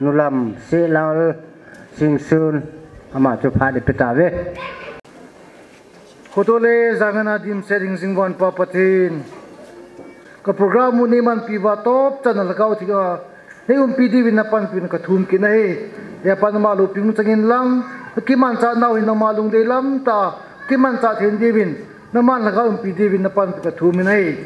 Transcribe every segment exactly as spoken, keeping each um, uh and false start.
Nulam Sehlal Singsun, ama chu phat ipeh tauve. Khotole jangana dimset ding jingvan Pa Pathen, ka program u neimanpi uva topchan a lhagao thia neiumpi diuvin napanpi uvin kathum kit ahi. Hepa, nama loupina chang inlang, kakimanchah nau hi nama lungdei lamtah a kimanchah thei diuvin, naman lhagao umpi diuvin napanpi kathum in ahi.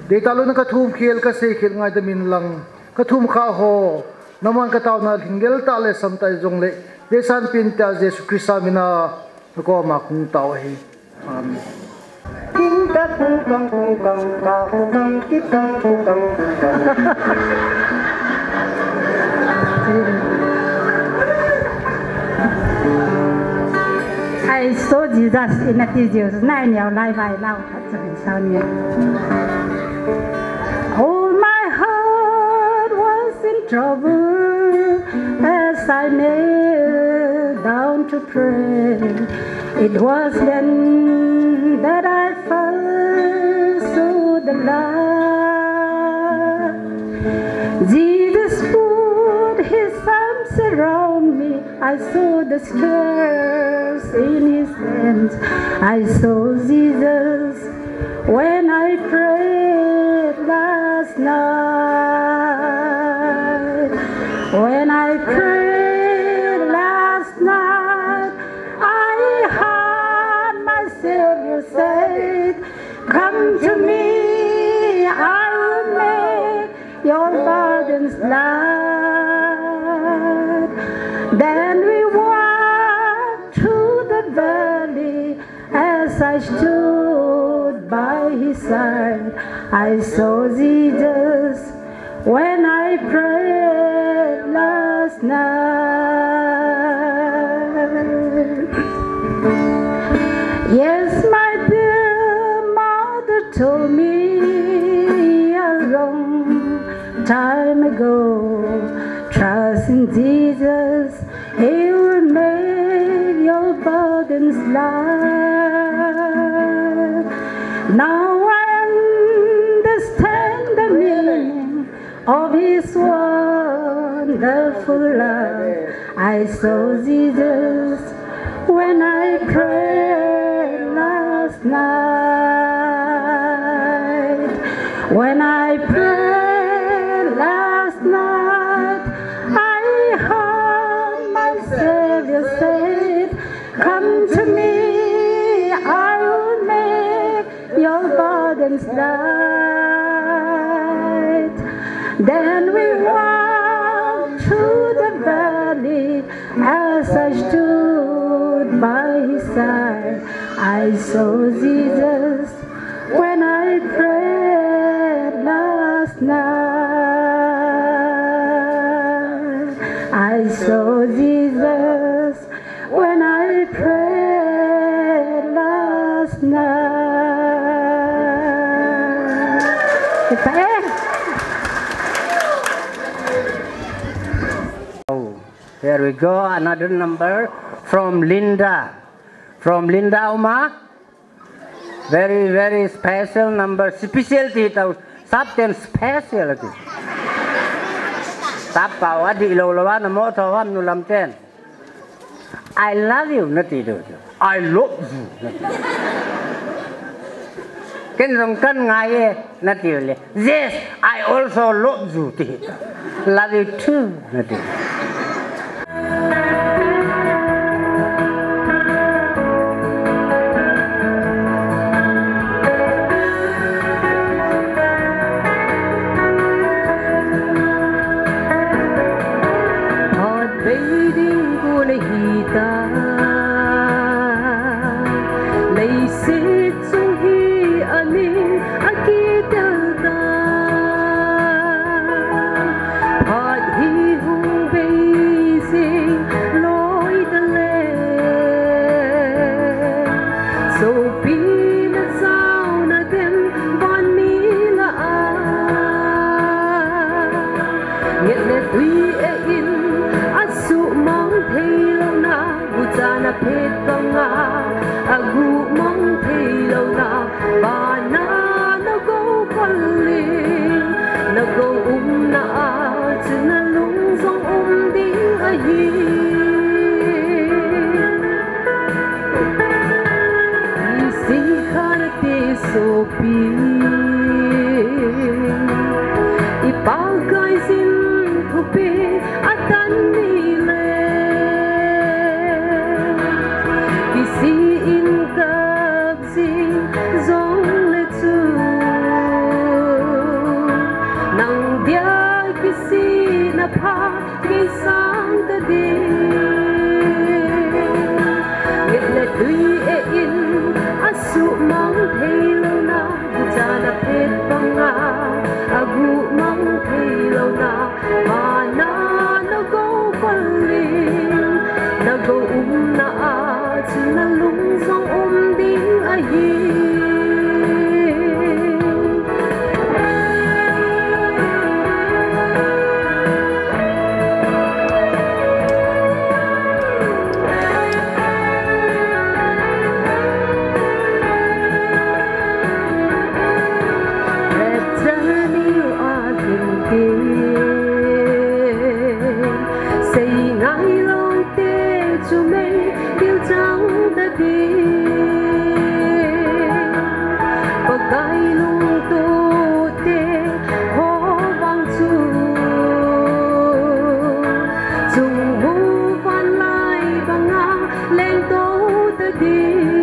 Deitah louna kathum khel kasei khel ngaidam inlang, kathum kha ho naman kataona lhinggel tah le samtah jongle, deisanpi in tia Jesu Christa mina nakoma kahung tao ahi. Amen. I saw Jesus in a vision. Nai niau lai vai lau. All my heart was in trouble as I knelt down to pray. It was then that I first saw the light. Jesus put his arms around me. I saw the scars in his hands. I saw Jesus when I prayed last night. When I prayed last night, I heard my Savior say, "Come to me, I will make your burdens light." Then we walk I stood by his side, I saw Jesus when I prayed last night. Yes, my dear mother told me a long time ago, trust in Jesus, he will make your burdens light. Now I understand the meaning of his wonderful love. I saw Jesus when I prayed last night. When I prayed last night, I heard my Savior said, "Come to me, I will make your burdens light." Then we walked through the valley. As I stood by his side, I saw Jesus when I prayed last night. I saw Jesus when I prayed last night. Kita eh. Oh, here we go, another number from Linda. From Linda Uma. Very, very special number. Special ti tau. Sapten special ti. Sap pau adih lou lou a namo tho ham nu lam ten. "I love you," nati diu. "I love you," nati. "Ken jong kangai e," nati le. "Yes, I also love you," ti. "Love you too," nati. Phat bei ding kon ahi ta, leiset chung hi aning akitel ta. Phat hi hung bei jing loi ta le, sopi na jaona dem van mi lah a, nget le tui eh in asuhmang thei louna, guchan aphet banga aguhmang thei louna, vana na gou pal in, na gou umna a chun na lung jong um ding ahi. Isikha nate sopi, i Pakai sin thupi atan ni le, isi in kap jing jong le chu, nang dia kisihna pha kisang ta ding. Nget le tui eh in asuhmang thei louna, guchan aphet banga aguhmang thei louna, vana na gou pal in, na gou umna a chun na lung jong um ding ahi. Seingai lou te chu mei dil chang ta ding, Pakai lungtoh te ho vang chu, chung mu van lai banga lengtou ta ding.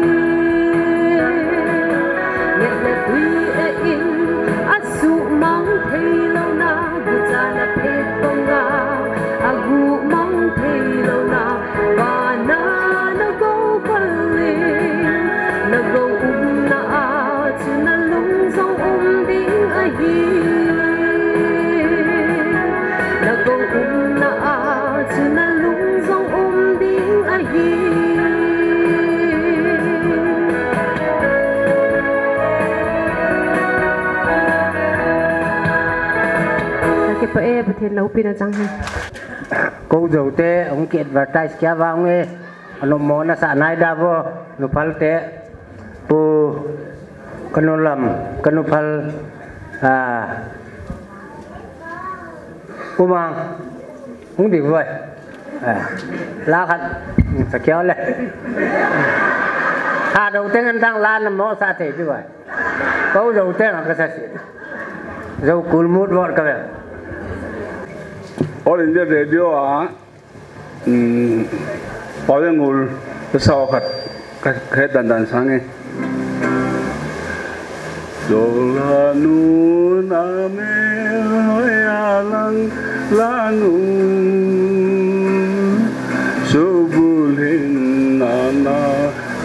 Nget le tui eh in asuhmang thei louna, guchan aphet banga aguhmang thei louna, vana na gou pal in, Chun a lung jong um ding ahi. Ka kipah e, Pathen loupina chang hen. Kou jote, hung ki advertise kia vang e. Anom mo na sa nai da vo, nu phal te. Pu, ka nu lam, ka nu phal, a, U Mang, hung di vo. A, la khat, sa kiau le. Ha, do teng an tang la na mo sa thei di vo. Kou do teng ka sa si. Zo kul mut vo ka ve. All India Radio a, um, Paulengul, sa khat, ka, ka dan dan sang e. Chola nu na mel hoi a lang la nu. Subulhin nana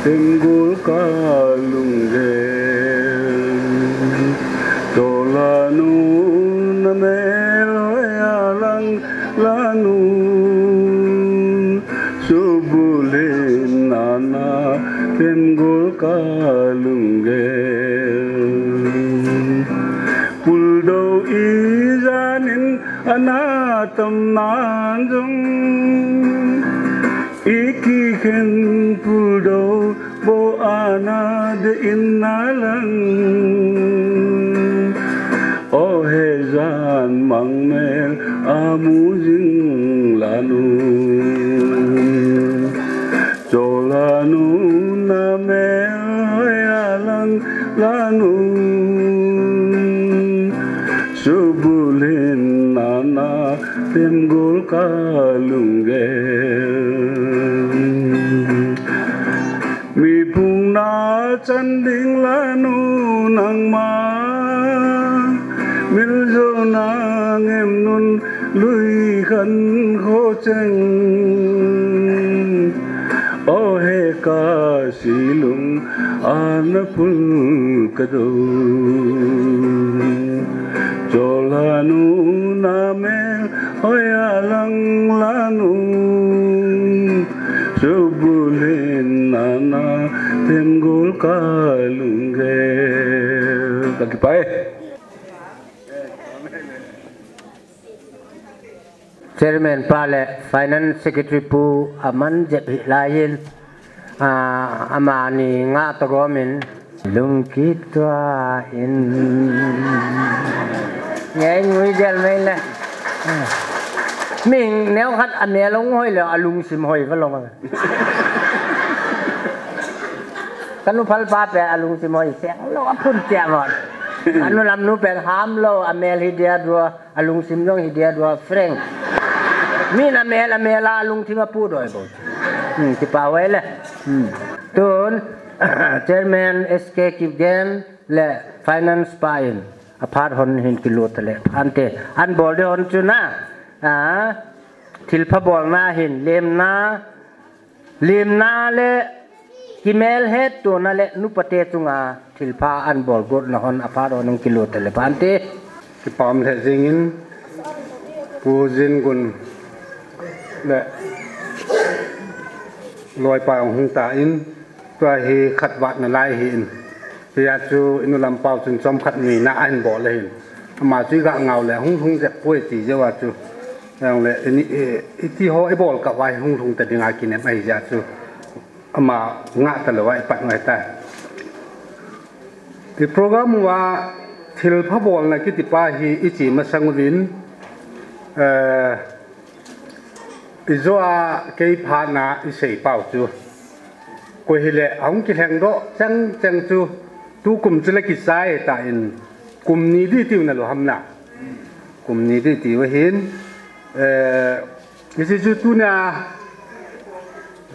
temgol ka lunggel. Chola nu na mel hoi a lang la nu. Subulhin nana temgol ka lunggel. Puldo ijanin ana tam nan jong. Iki khen puldo bo ana de in na lang. O he jan mang mel amu jing la nu. Chola nu na mel hoi a lang la nu. Subulhin nana temgol ka lunggel. Mi phung na chan ding la nu nangma. Mil jo na ngem nun lui khan kho cheng. O he ka silung ana pul ka do. Chola nu na mel hoi a lang la nu. Subulhin nana temgol ka lunggel. Ka kipah e. Chairman pa le Finance Secretary pu aman jep hi lai in, a, amani nga to gom in lungkit tua in. Nge ngui del mai le. Ming neo khat a mel hoi le a lungsim hoi va long. Ka nu phal pa pe a lungsim hoi seng lo a phun tia mo. A nu lam nu pen ham lo a mel hi dia dua. A lungsim jong hi dia dua frank. Mi na mel a mel a lungthim a pu doi bo. Hmm, kipah e le. Hmm. Tun, Chairman S K Kipgen le Finance pa in a phat hon hin kilut le. Ante, an bol di hon chu na. A, thilpha bolna hin, lemna, lemna le kimel hetona le nupate chunga thilpha an bol got na hon a phat hon hin kilut le. Ante. Kipah le jingin Pu Jingun le loipa hung ta in tua hi khat vat na lai hi in. Tia chu inu lam pau chun chom khat ni na ahin bol le hin. Ama chu ga ngau le hung hung jep poi ti jeh a chu. Yang le ini, e, iti ho i bol ka vai hung hung ta dinga kinem ai jeh a chu. Ama nga ta lo ai pat ngai ta. I program wa thilpha bolna kiti pa hi i chi masang uvin, eh, i jo a kei phat na i sei pau chu. Koi hile ahung kilheng doh cheng cheng chu tukum chu le kichai ta in kum ni di tiu na lo ham na. Kum ni di tiu hin, eh, Hiche chu tunia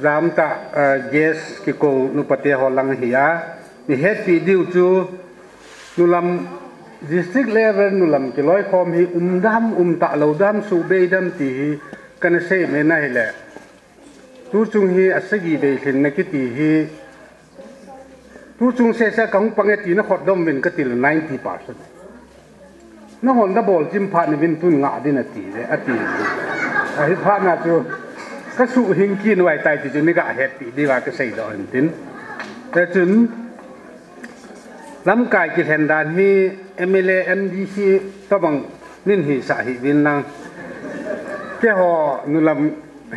jam ta, eh, guest kikou nupate ho lang hi a, mi hetpi diu chu nulam district level nulam kiloikhom hi um dam, um talou dam, subei dam ti hi kana sei mai na hile. Tuchung hi asagi bei lhinna kiti hi Tuchung sese kahung pang e ti na khotdom uvin kati le ninety percent. Nahon nabol chim phat nauvin tun ngah din ati le, ati. Ahi phat na chu, ka suhhing kit u ahitai ti chu nei ga hetpi diuva ka seidoh in tin. Te chun, lamkai kilhen dan hi M L A, M D C tobang nei hisah hih uvin lang. Keiho nulam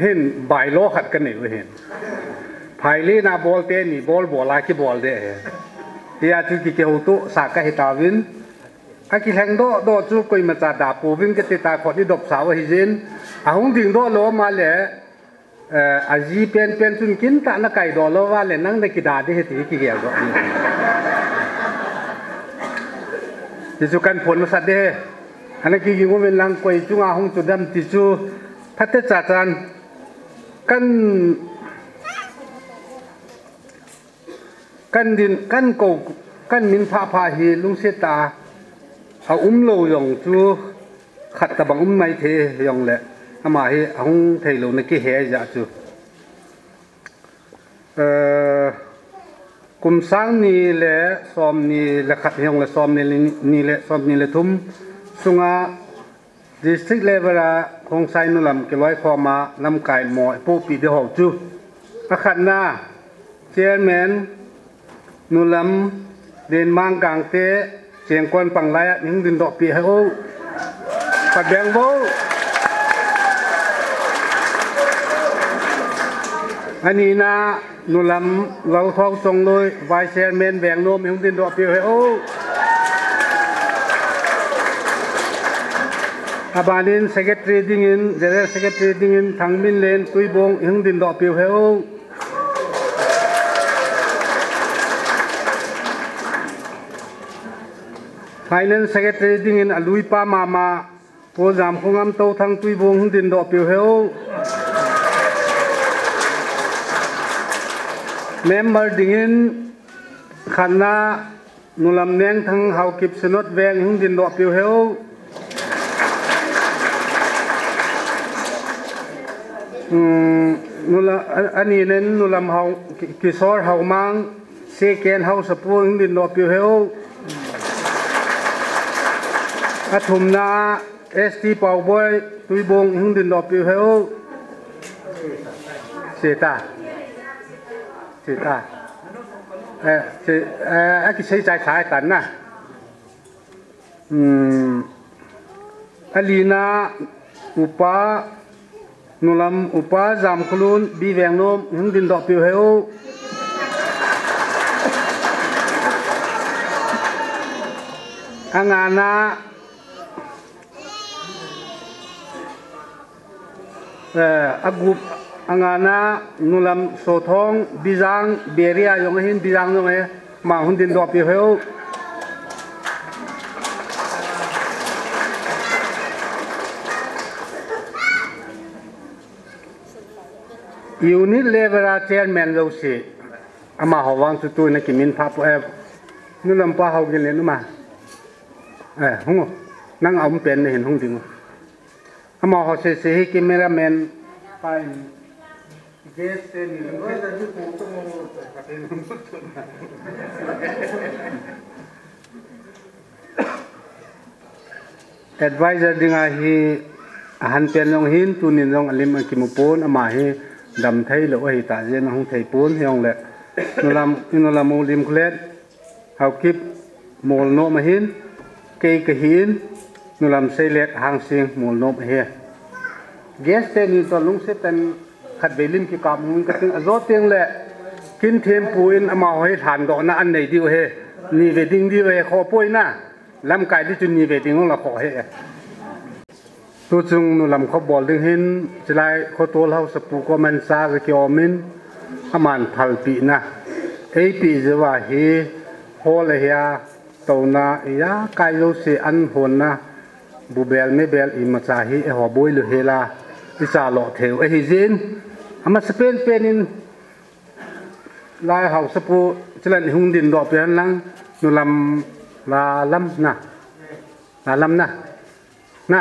hin bylaw khat ka nei u ahin. Phailei na bol teni bol bol a kibol ding ahi. Hia chu ki, kihoutoh sa ka hitauvin. Akilheng doh doh chu koimacha da pouvin kati ta, khut i dopsa u ahi jin. Ahung ding doh lou ma le, eh, aji penpen chun kin tah na kai doh lou va le nang na kida ding ahi ti kigel doh. Ti chu kan phon masat ding ahi. Ana kiging uvin lang koi chunga hung chu dem ti chu phatecha chan kan Kan din, kan ko, kan min phah phah hi lungset a, a um lou jong chu khat tabang um mai thei jong le, ama hi ahung thei lou na kihe jeh chu. Eh, kum sang ni le som ni le khat jong le som ni le ni le som ni le thum sunga District level a Khongsai nulam kiloikhom a lamkai mo ipohpi ding ho chu. Akhatna, Chairman, nulam Denmang Gangte, Chengkon Panglai a nei hung dingdoh peh hih un. Pabeng vo. Anina, nulam Lalkhong Chongloi, Vice Chairman Vengnom, hung dingdoh peh hih un. Abanin Secretary dingin, General Secretary dingin Thangminlen Tuibong, hung dingdoh peh hih un. Finance Secretary dingin aluipa mama, Pu Jamkhongam Touthang Tuibong hung dingdoh peh hih un. Member dingin khatna nulam Nengthang Haokip Synod Veng hung dingdoh peh hih un. Hmm, nula, a, anina nulam Hao, Ki-, Kisor Haomang, Second Hausapu hung dingdoh peh hih un. Athumna, S T Paoboi, Tuibong, hung dingdoh peh hih un. Seta. Seta. Eh, se, eh, akisei chai chai tan na. Hmm. Alina, Upa, nulam Upa Jamkholun, B Vengnom, hung dingdoh peh hih un. Angana, eh, agup, angana, nulam Sothong, Bijang, Beria jong ahin, Bijang jong ahi, ama hung dingdoh peh hih un. Unit level a chairman jouse, amaho vang chu tuin akimin phah poi, eh, nulam Pa Haoginlen uma. Eh, hung o. Nang aum pen nahin hung ding o. Amaho sese hi cameraman pa in. Guest te ni. Advisor dinga hi ahan pen jong ahin, tunin jong alim akimu pon, ama hi damthei lou ahitah jeh in ahung thei pon, hijongle nulam, nulam u Limkholet, Haokip Molnom ahin, kei kahin, nulam Seilet Hangsing Molnom ahi. Guest teni toh lungset tah in khatvei lim kikap nung kating, ajo teng le, kin thempu in amaho hi lhandohna anei diu ahi, ni ve ding diu ahi, khoh poi na. Lamkai ding chu ni ve ding ula khoh ahi. Tuchung nulam kho bol ding hin, chulai khotol Hausapu koma cha kakiom in, aman phalpina eipeh jeh uva hi, hall ahia, touna, ijakai jouse an honna, bubel mebel imacha hi eiho boi lou hela, icha lou thei u ahi jeh in, amasapen pen in, Lai Hausapu, chulan ihung dingdoh peh hen lang, nulam Lalam na. Lalam na. Na.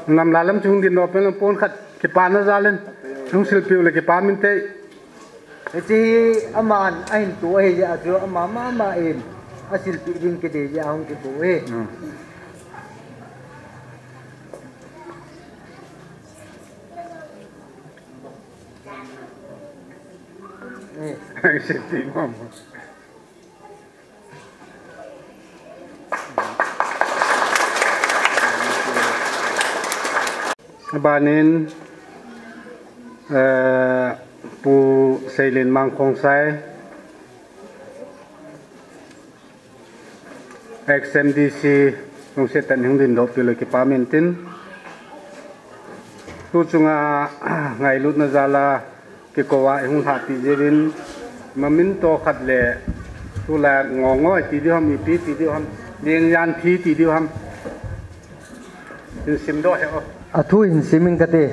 Nulam Lalam chu hung dingdoh peh hen lang pon khat kipana jal in. Hung silpeh u le kipa min te. Hiche hi aman ahin to ahi jeh a chu ama mama in asilpeh ding kidei jeh a hung kito ahi. Hmm. Safety mama. Abanin, eh, Pu Seilin Mang Khongsai, Ex M D C, lungset tah in hung dingdoh peh le kipa min tin. Tu chunga ngailutna jal a kikou a hung lhahpi jeh in, mamin toh khat le, tulai ngongoi ti diu ham, ipi ti diu ham, lengjan thi ti diu ham. Hin simdoh hih o. Athu hin sim ing kate.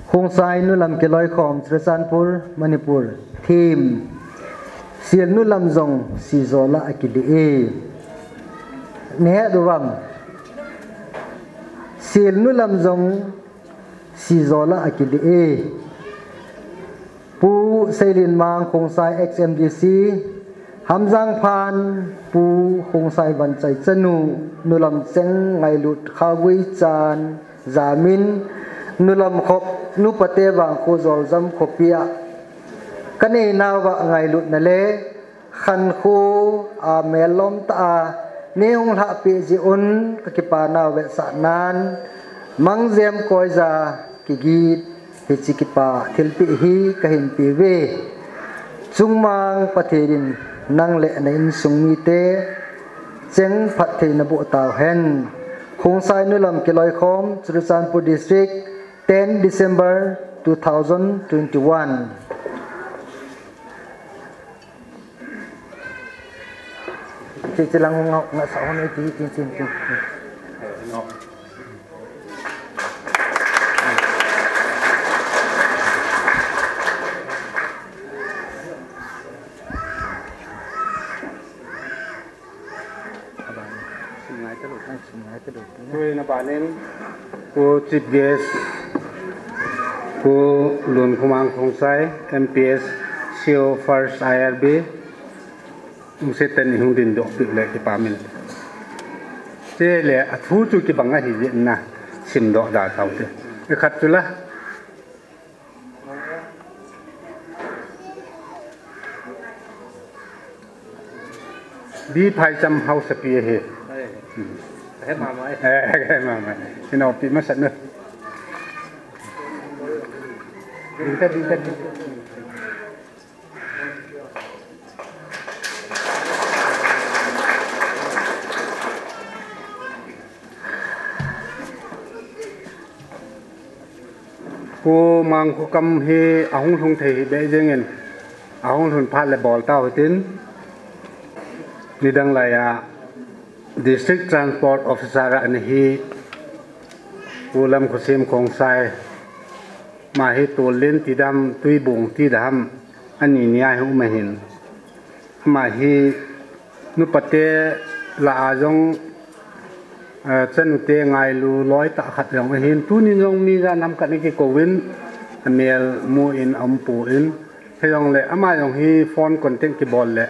Khongsai nulam kiloikhom Churachandpur, Manipur. Theme. Sel nulam jong sijol a akilih e. Nahet uvam. Sel nulam jong sijol a akilih e. Pu Seilin Mang Khongsai, ex M D C, Hamjang Phan, Pu Khongsai Vanchai chanu, nulam cheng ngailut Khaogui Chan, Jamin, nulam khop, nupate vangkho joljam khopi a kanei nauva ngailutna le khankho a mellom tah a nei hung lhahpeh jeh un kakipa nau vetsahnan, Mangjem Koija kigit hiche kipa thilpeh hi kahin peuve. Chungmang Pathen in nang le na insung mite cheng phattheina boh tauhen. Khongsai nulam kiloikhom, Churachandpur District, ten December two thousand twenty-one. Chi, chi lang ngau, ngau sa hon ei ti, ti, ti, ti. Tuin abanin, Pu Chief Guest, Pu Lunkhomang Khongsai, M P S, C O First I R B, lungset tah in hung dingdoh peh le kipa min. Chule athu chu kibang ahi jeh in na simdoh da tau te. Ikhat chu la. Bi Phaicham Haosapi ahi. He mama. Eh, he mama. Kinopi masat na. Ding ta, ding ta, ding ta. Pu Mangkhokam hi ahung lhung thei hi beh jeng in, ahung lhun phat le bol tau hitin, nidang lai a District Transport Officer a ana hi Pu Lamkhosim Khongsai, ama hi Tollen ti dam, Tuibung ti dam, ani ni a hi um ahin. Ama hi nupate lah a jong, eh, chanute ngailu loi tah khat jong ahin. Tuni jong mi ja nam khat in kikouvin, amel mu in, aum poi. Hijongle ama jong hi phone contact kibol le,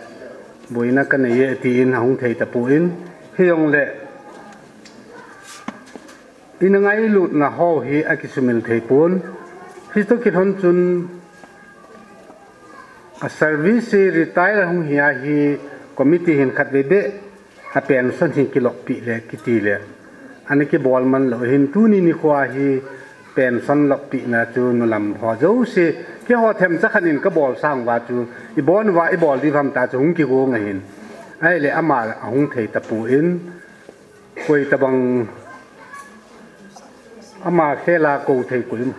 boina kanei e tin ahung thei tapoi. Hijongle ina ngailutna ho hi akisumil thei pon. Hitoh kilhon chun a service hi retire hung hi ahi, committee hin khatvei beh a pension hi kiloppi le kiti le ana kibol man lou hin tuni nikho a hi pension loppina chu nulam ho jouse keiho themcha khat in kabol sang uva chu ibon uva ibol diu ham ta chu hung kigong ahin. Ahile ama ahung thei tapon koi tabang ama khela kou thei koi um.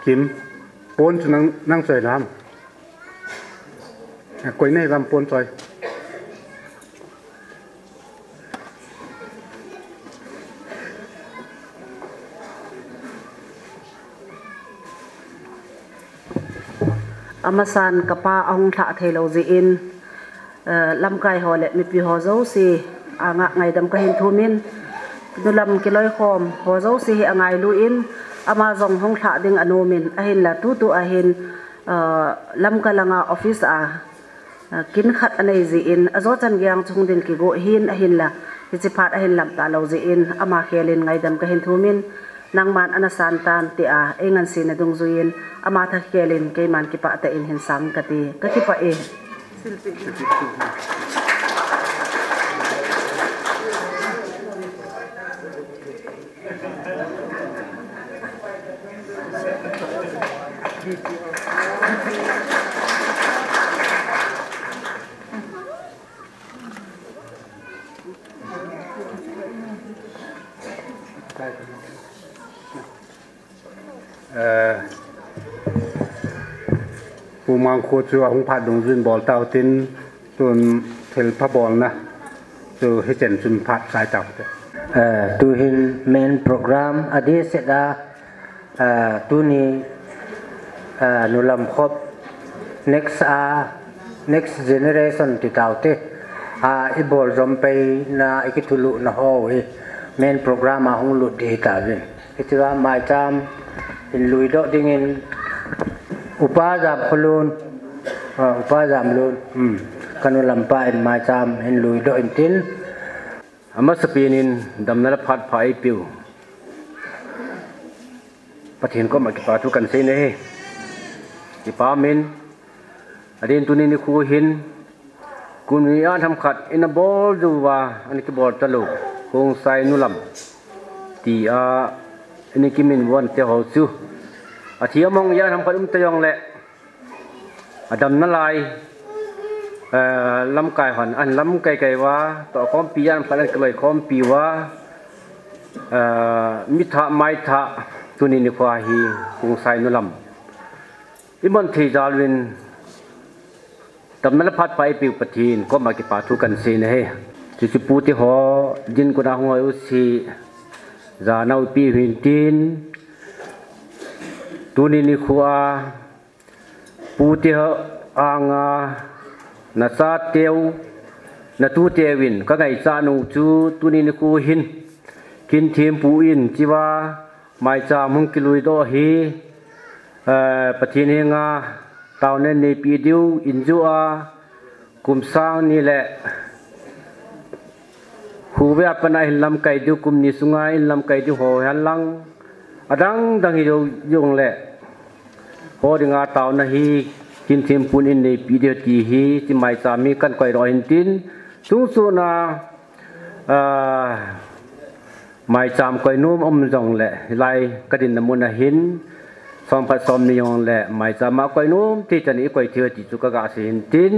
Kim, pon chu nang, nang choi lam. Koi nei lam pon choi. Amasan kapa ahung lhah thei lou jeh in, eh, lamkai ho le mipi ho jouse anga ngaidam kahin thumin, nulam kiloikhom ho jouse hi angailu in, ama jong hung lhah ding anom in, ahinla tutu ahin, eh, Lamka langa office a, eh, kin khat anei jeh in, ajo chan geiya chu hung ding kigo hin, ahinla hiche phat ahin lam talou jeh in, ama khel in ngaidam kahin thumin, Nangman ana san tan tia, ei ngansena dungjuiyin, ama thakhel in keiman kipah tah in hin sang kati, ka kipah e. Eh, Pu Mangkhu chu ahung phat dungjuiyin bol tau tin, tun thilpha bolna chu hichen chun phat chai tau te. Eh, tuhin main program adeh seh a, eh, tuni, eh, nulam khop next a, next generation ti tau te. A, i bol jom peina, i kithulhuhna ho hi main program a hung lut ding hi tauvin. Hitia maicham hin lui doh dingin Upa Jamkholun, ah, Upa Jamlun, hmm, ka nulam pa in maicham hin lui doh in tin. Amasapen in damna le phat pha eipeu Pathen koma kipa thu kan sei nahi. Kipa min, adeh in tuni nikho hin, kum ni a ham khat in abol jou uva, ana kibol talou, Khongsai nulam, tia, ana kiminvo te ho chu. Athi among a ham khat um ta jongle, adamna lai, eh, lamkai hon, ahin lamkai kai uva, tohkhompi a ham khat ana kiloikhompi uva, eh, mi thah, mai thah, tuni nikho hi, Khongsai nulam. I man thei jal uvin, damna le phat pha eipeu Pathen koma kipa thu kan sei nahi. Chuche pute ho, din kuna hung hoi u si, jana u pi hin tin, tuni nikho a, pute ho anga, na chateu, na tuteu in, ka ngaichat u chu, tuni nikho hin, Kinthempu in, hitia, maicham hung kilui doh hi, eh, Pathen henga taona neipe diu, injo a, kum sang ni le khovei a pat a hin lamkai diu, kum ni sunga hin lamkai diu ho hen lang, adang dang hi jou jongle, ho dinga taona hi Kinthempun in neipe diu ti hi, ti maicham hi kan koi doh hin tin, tungsun a, ah, maicham koinom um jongle, hilai ka dinna mun a hin, som khat som ni jongle, maicham a koinom thei chan i koi thei ti chu ka ga sei hin tin,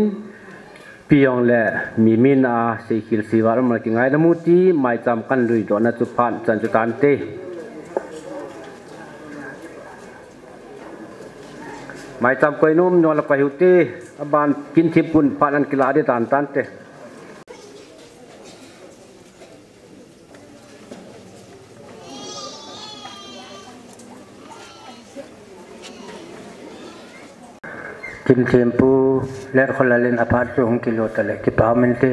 pi jongle, mi min a sei khel sei val um le kingaidam u ti, maicham kan lui dohna chu phat chan chu tante. Maicham koinom jongle koi u te, aban Kinthempun phat an kila ding tan tante. Kinthempu Letkholal in aphat chu hung kilo tale, kipa um inte.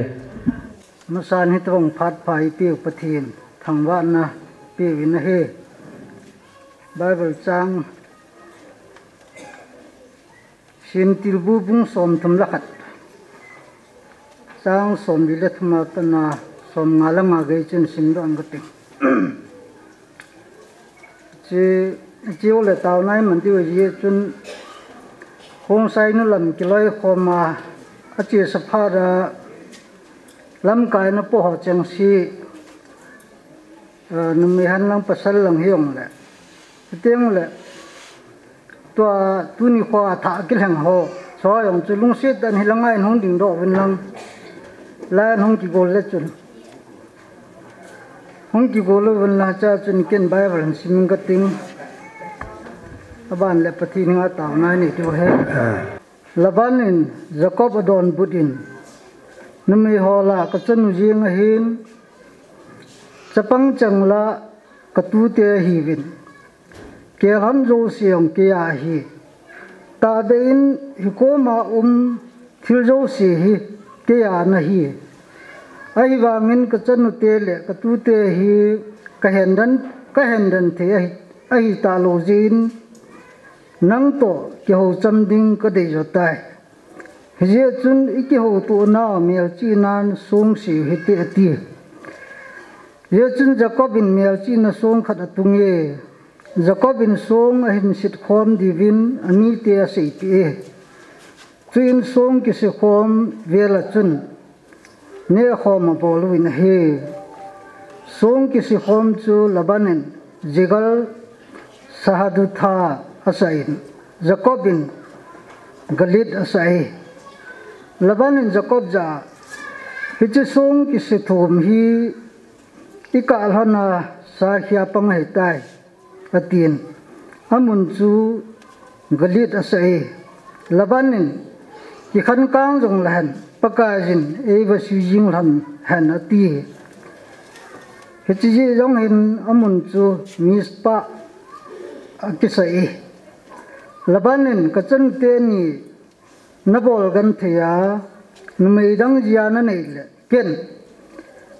Masan hitabang phat pha eipeu Pathen thangvahna peuvin ahi. Bible chang Simtilbu bung somthum le khat, chang somli le thum a pat a somnga le nga gei chun simdoh inge kati. Hiche, hiche le taona iman diu ahi chun, Khongsai nulam kiloikhom a, achesa phat a, lamkai na po ho chengse, eh, numei hen lang pasal lang hijongle, chuteng le, tua tuni kho a thah kilheng ho, chua jong chu lungset tah in hilanga in hung dingdoh uvin lang, lai in hung kigol le chun, hung kigol uvin lang, chua chun ken Bible hin sim inge kating, aban le Pathen henga taona nei diu ahi. Laban in Jacob adonbut in, numei ho lah kachanu jeng ahin, chapang cheng lah katute ahiuvin, kelhon jouse jong keija ahi. Tahbeh in hikoma um thil jouse hi keija ana hi. Ahivangin kachanute le katute hi kahendan, kahendan thei ahi, ahi talou jeh in, nang toh kihoucham ding kadei jo tai. Hijeh chun ikihoutoh nau melchihnan songse u hite ati. Hijeh chun Jacob in melchihna song khat atung e. Jacob in song ahin sit khom diuvin amite aseipeh e. Chuin song kisi khom vel a chun neh khom abol uvin ahi. Song kisi khom chu Laban in Jegar Sahadutha asah in, Jacob in Galeed asah e. Laban in Jacob jah a, hiche song kisi thum hi ikah lhon a sakhia pang ahitai, atin. Amun chu Galeed asah e. Laban in, kikhankang jong lehen, Pakaiyin eiva sui jing lhon hen, ati. Hiche jeh jong hin amun chu Mizpah akisah e. Laban in, kachanu teni nabol genthei a, numei dang jia nanei le, ken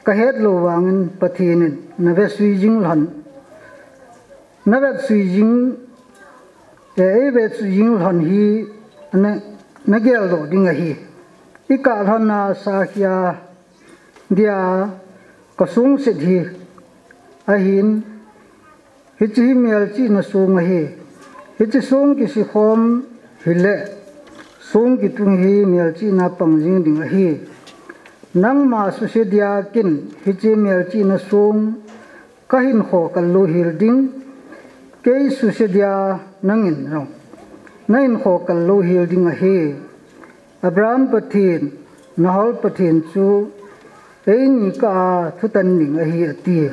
kahet lou vangin Pathen in nave sui jing lhon, nave sui jing, eh, eive sui jing lhon hi na, nagel doh ding ahi. Ikah lhon a sakhia dia kasong sit hi ahin, hiche hi melchihna song ahi. Hiche song kisi khom hile, song kitung hi melchihna pang jing ding ahi. Nangma suse dia ken hiche melchihna song kahin khokal louhel ding, kei suse dia nangin jong nahin khokal louhel ding ahi. Abraham Pathen, Nahor Pathen chu eini kah a thutan ding ahi, ati.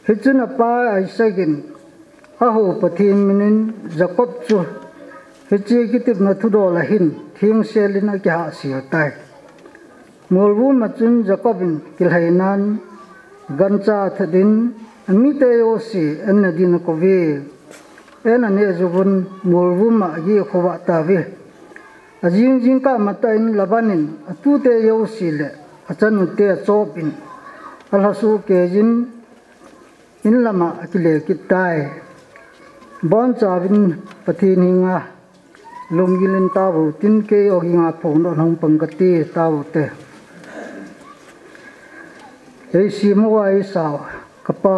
Hichun apa Isaac in ahou Pathen minin Jacob chu hiche kitepna thudol a hin thengsel in akihahsel tai. Molvum a chun Jacob in kilhainan gancha athat in, amite jouse enna din akou ve. Eina neh jouvun molvum a ageh khovah tauve. Ajing jingkah matah in Laban in atute jouse le achanute achop in alhasoh keiyin inlam a akile kit tai. Bonchauvin Pathen henga lunggil in tao uvin tin, kei Oging a phongdoh hung pang kate, tao uvin te. Eisem uva eisao ka Pa,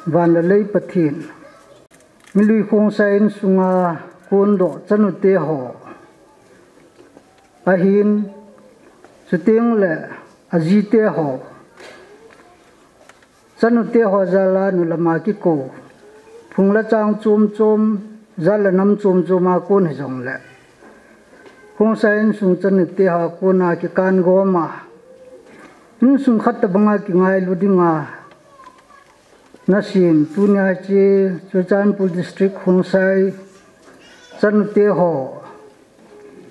van le lei Pathen, milui khongsai insunga kondoh chanute ho ahin, chuteng le ajite ho, chanute ho jal a nulam a kikou, phung le chang chom chom, jat le nam chom chom a kon hijongle, khongsai insung chanute ho a kon a kikan gom a, insung khat tobang a kingailu dinga nasem tunia hiche Churachandpur District khongsai chanute ho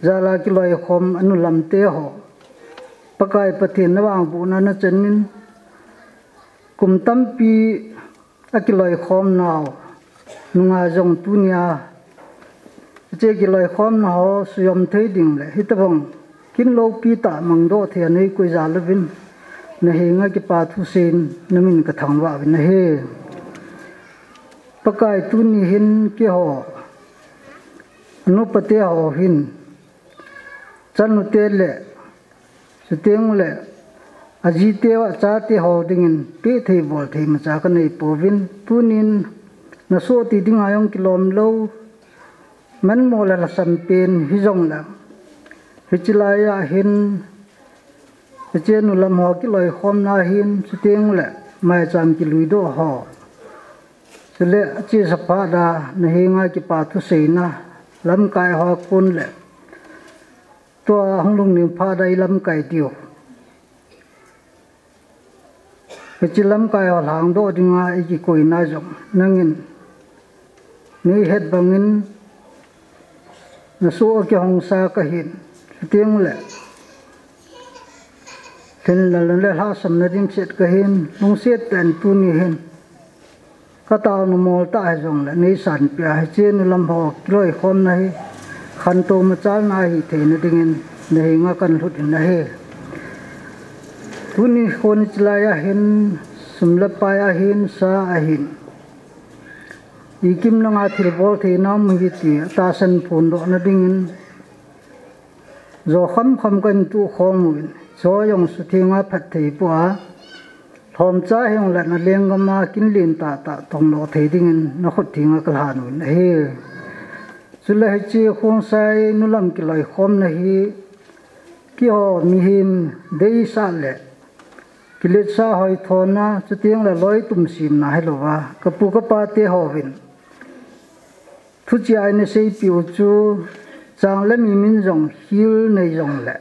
jal a kiloikhom anulam te ho, Pakai Pathen navangbohna nachan in, kum tampi akiloikhom nau nunga jong tunia hiche kiloikhomna ho sujom thei ding le hitobang kin loupi tah mangdoh thei a neikoi jal uvin, nahenga kipa thusei in namin kathangvah uvin ahi. Pakai, tuni hin keiho, anupate ho hin, chanute le, chuteng le, ajite, achate ho dingin pehthei bolthei imacha kanei pouvin, tunin nasoh ti dinga jong kilom lou, manmo le lhasam pen hijongle, hiche laiya hin, hiche nulam ho kiloikhomna hin, chuteng le, maicham kiluidoh ho, chule achesa phat a nahenga kipa thuseina, lamkai ho a kon le, tua hung lungning phat a ilamkai diu, hiche lamkai ho lhangdoh dinga ikikoina jong nangin neihet bangin nasoh a kihongsa kahin, chuteng le thinlhang le lhasamna dimset kahin, lungset tah in tuni hin kataona mol tah hijongle neisanpeh a, hiche nulam ho kiloikhomna hi khantou machalna ahitheina dingin nahenga kalhut in ahi. Tuni khon hiche laiya hin, sum le pai ahin, sa ahin, ikim langa thilbol theina um hite tia tahsan phondohna dingin, jo khamkham kahin tuh khom uvin, jo jong suthenga phatthei pua, Hom cha hiong le na lenggam a kin lin tah tah tong lo thei dingin na khut theng a ka lhan un ahi. Chule hiche Khongsai nulam kiloikhomna hi keiho mihem deisah le kiletsah hoithona, chuteng le loi tumsimna hilouva, ka pu ka pa te hovin thuchia eina seipeh u chu, chang le mi min jong khil nei jong le,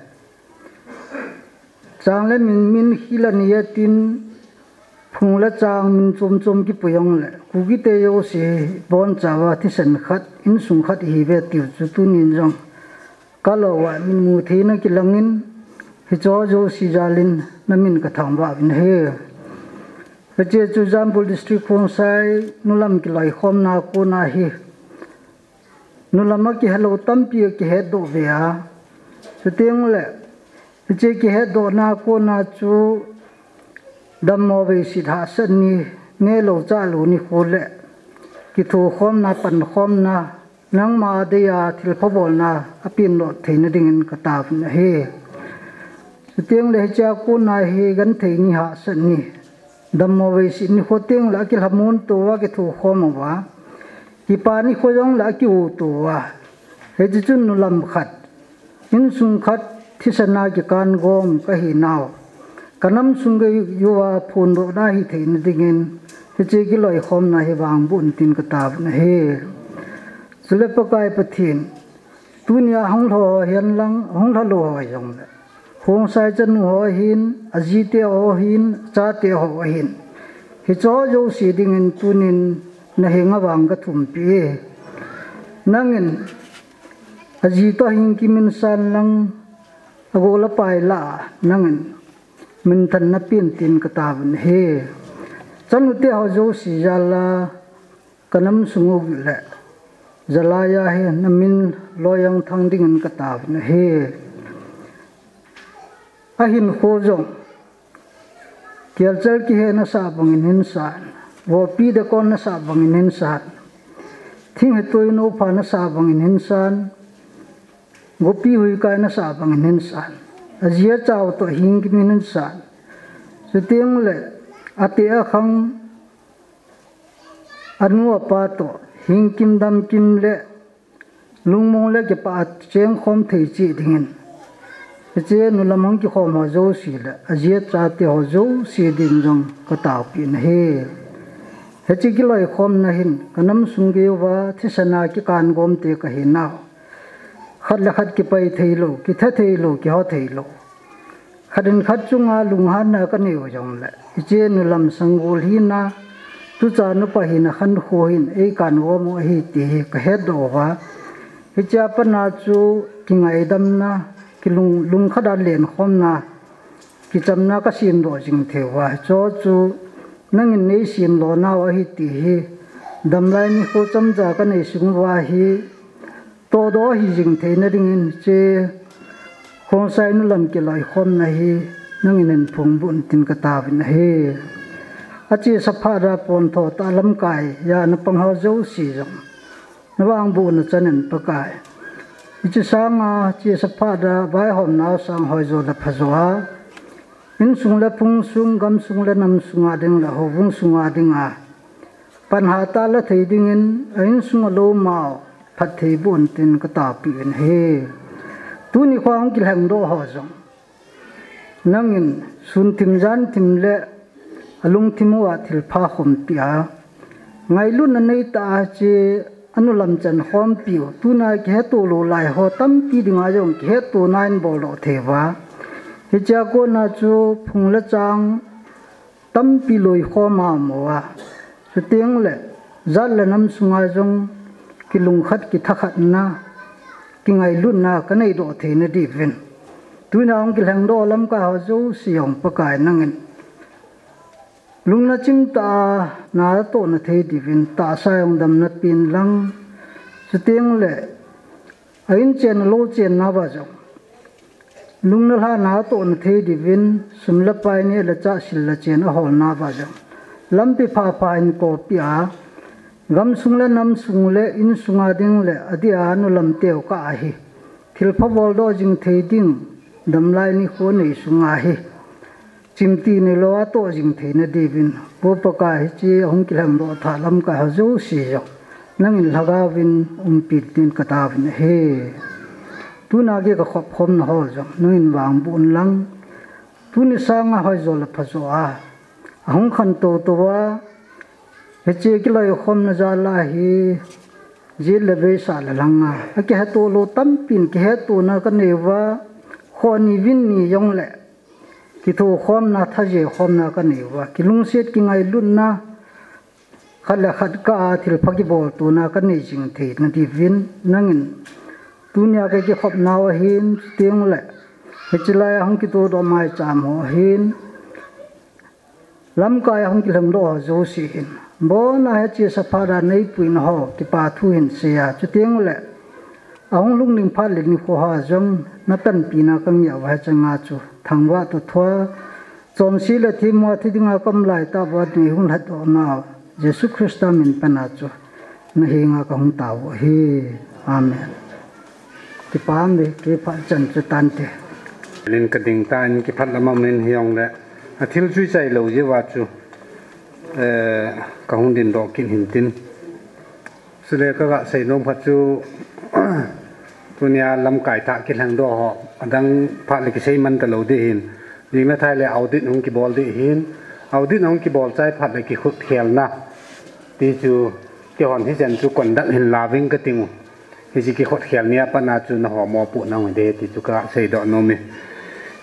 chang le min, min khil anei a tin, phung le chang min chom chom kipui jong le, Kuki te jouse bonchauva thisan khat, insung khat ihiuve tiu chu tunin jong ka lou a min mu theina kilangin, hiche jouse jalin na min ka thangvah uvin ahi. Hiche chu Churachandpur District Khongsai nulam kiloikhomna kona hi nulam a kihelou tampi akihetdoh uve a. Chuteng le, hiche kihetdohna kona chu dammo veiset hahsat ni, nelou chahlou nikho le kithokhomna, pankhomna, nangma dei a thilpha bolna apen doh theina dingin ka taovin ahi. Chuteng le hichea kona hi genthei ni, hahsat ni, dammo veiset nikho teng le akilhamon touva, kithokhom uva, kipa nikho jong le akiu touva, hiche chun nulam khat, insung khat thisan a kikan gom kahi nau, ka nam sung geiuva phondohna hitheina dingin hiche kiloikhomna hi vangboh un tin ka taovin ahi. Chule Pakai Pathen, tunia hung lha ho hihen lang, hung lha lou ho jong le, Khongsai chanu ho ahin, aji te ho ahin, acha te ho ahin, hiche jouse dingin tunin na henga vang ka thumpi e. Nangin aji toh Hingkim in san lang, agol apai lah a nangin minthanna pen tin ka taovin ahi. Chanu te ho jouse jal a ka nam sung u le jalai a hi na min loi jong thang dingin ka taovin ahi. Ahinkho jong, kelchal kihe nasah bangin hin san, vopi dekon nasah bangin hin san, thing hetoi nopha nasah bangin hin san, gopi huikai nasah bangin hin san, aji acha u toh Hingkim in hin san, chuteng le ate akhang, anu apa toh Hingkim Damkim le lungmong le kipah a chengkhom thei cheh dingin, hiche nulam hung kikhom ho jouse le aji acha te ho jouse din jong ka taopeh in ahi. Hiche kiloikhomna hin ka nam sung geiuva thisan a kikan gom te kahi nau, khat le khat kipai theilou, kitha theilou, kiho theilou, khat in khat chunga lunghanna kanei u jong le, hiche nulam sanggol hina, tuchan upa hina khankho hin eikan gom u ahi ti hi ka hetdoh uva, hichea pat a chu kingaidamna, kilung, lungkhat a lenkhomna, kichamna ka semdoh jing thei uva, hiche chu nangin nei semlo nau ahi ti hi damlai nikho chomcha kanei sung uva hi tohdoh ahi jing theina dingin hiche Khongsai nulam kiloikhomna hi nangin hin phongboh un tin ka taovin ahi. Achesa phat a pontho tah lamkai a na pang ho jouse jong na vangbohna chan in Pakai, hiche sanga chesa phat a vaihomnau sang hoijo le phajo a, insung le phung sung, gamsung le namsung a ding le houbung sunga dinga pan hatah la thei dingin, a insung a loumau phatthei boh un tin ka taopeh uvin ahi. Tuni kho hung kilhengdoh ho jong nangin sun thim jan thim le alungthim uva thilpha khompeh a, ngailutna neitah a hiche anulam chan khompiu, tuna kihetoh lou lai ho tampi dinga jong kihetona in boldoh thei uva, hichea kona chu phung le chang tampi loikhom a um uva, chuteng le jat le nam sunga jong kilungkhat, kithakhatna, kingailutna kaneidoh theina diuvin, tuna hung kilhengdoh lamkai ho jouse jong Pakai nangin lungna chimtah a natohna thei diuvin tahsa jong damna pen lang, chuteng le a inchen a lochen nauva jong lungna lha natohna thei diuvin, sum le pai, neh le chah, sil le chen ahol nauva jong lampi phapha in kopeh a, gamsung le namsung le insunga ding le adeh a nulam teu kah a hi thilpha boldoh jing thei ding damlai nikho nei sunga hi Simtih neilou a toh jing theina diuvin, Pu Pakai, hiche ahung kilhengdoh thah lamkai ho jouse jong nangin lhagaovin umpi din kataovin ahi. Tuna gei kakhop khomna ho jong nangin vangboh in lang, tuni sanga hoijo le phajo a ahung khantou tou a, hiche kiloikhomna jal a hi jit le vei sah le lhang a, akihetto lou tampin kihetto na kanei uva, kho ni vin ni jong le kithokhomna, thajekhomna kanei uva, kilungset kingailutna, khat le khat kah a thilpha kiboltona kanei jing theina diuvin nangin tunia kakikhopnau ahin, chuteng le hiche lai a hung kitohdoh maicham ho ahin, lamkai a hung kilhengdoh ho jouse hin, abona hiche saphat a neipuina ho kipa thu hin seiya, chuteng le ahung lhung ding phat le nikho ho jong napanpina kangeh uva, hiche nga chu thangvah toh thua, chonse le themmo a thi dinga kaum laitah uva neihung lhatdoh nau Jesu Christa min pan a chu nahenga kahung tao u ahi. Amen. Kipah e, kipah chan chu tante. Len kading tan kiphat lam aum in hijongle, athil chu ichai lou jeh uva chu, eh, kahung dingdoh kit hintin. Chule kaga seinom khat chu, tunia lamkai thah kilhengdoh ho, adang phat le kisei man talou ding ahin. Jing le thai le audit hung kibol ding ahin. Audit hung kibol chai phat le kikhutkhelna ti chu, keihon hichan chu conduct hin lauving kating u. Hiche kikhutkhelna a pat a chu naho mopohna hung hiding ti chu kaseidoh nom e.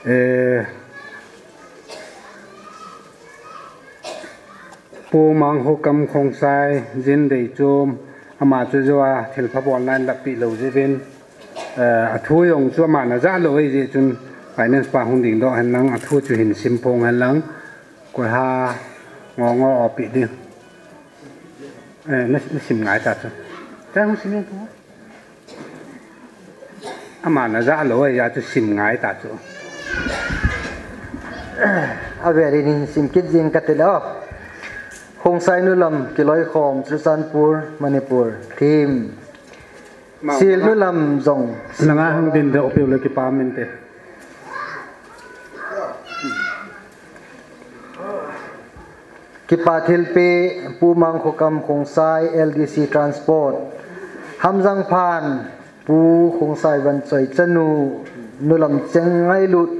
Eh, Pu Mangkhokam Khongsai, Jin Deichom, ama chu joh a thilpha bolna in lappeh lou jeh uvin, eh, athu jong chu aman ajah lou ahijeh chun finance pa hung dingdoh hen lang, athu chu hin simphong hen lang, koiha ngo ngo opeh ding. Eh, na, nasim ngai ta chu. Cha hung sim in tu. Aman ajah lou ahijeh chu sim ngai ta chu. Avel in hin sim kit jing kate le o. Khongsai nulam kiloikhom, Churachandpur, Manipur. Theme. Sil nulam jong. Nanga hung dingdoh peh u le kipah inte. Kipa thilpeh, Pu Mangkhokam Khongsai, L D C Transport. Hamjang phan, Pu Khongsai Vanchoi chanu, nulam cheng ngailut,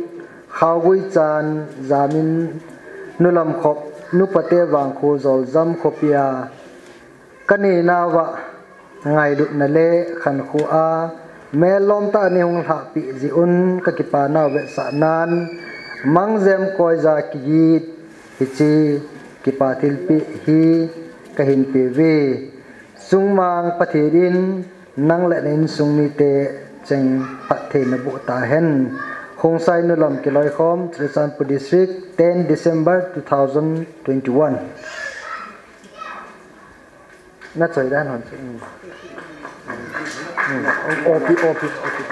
Khaogui chan, Jamin, nulam khop, nupate vangkho Joljam khopi a kanei nauva ngailutna le khankho a, mel lom tah a neihung lhahpeh jeh un kakipa nau vetsahnan, Mangjem Koija kigit, hiche kipa thilpeh hi kahin peuve. Chungmang Pathen in nang le na insung mite cheng phatthei naboh tahen. Khongsai nulam kiloikhom, Churachandpur District, ten December two thousand twenty-one. Na choi dan hon chu. Hmm. Hmm. Opi, opi, opi.